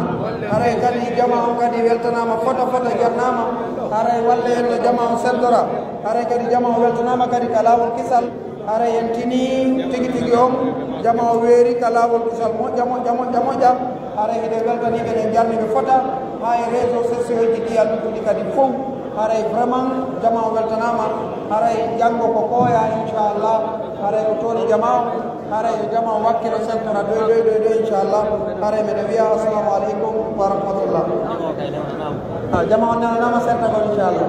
Haray kadi jama on kadi weltanaama fota fota, jarnaama. Haray walle en no jama on seddora. Haray kadi jama on weltanaama kadi ka laawol kisal. Haray en tini tigi tigi on, jama o weeri ka laawol kisal moƴƴa, moƴƴa, moƴƴa, moƴƴa. Haray hiɗen weltanii ɓe, en jarni ɓe fota, haa e réseaux sociaux ji ɗi e luttuɗi kadi fow. Haray vraiment, jama o weltanaama. Haray janngo ko Koya, inchallah. Haray o tooni jama o. Haray e jama o wakkilo sentora doy, doy, doy, doy, inchallah. Haray meɗen wiya assalamu aleykum wa rahmatullah. Ah, jama on nananaama sertagol, inchallah.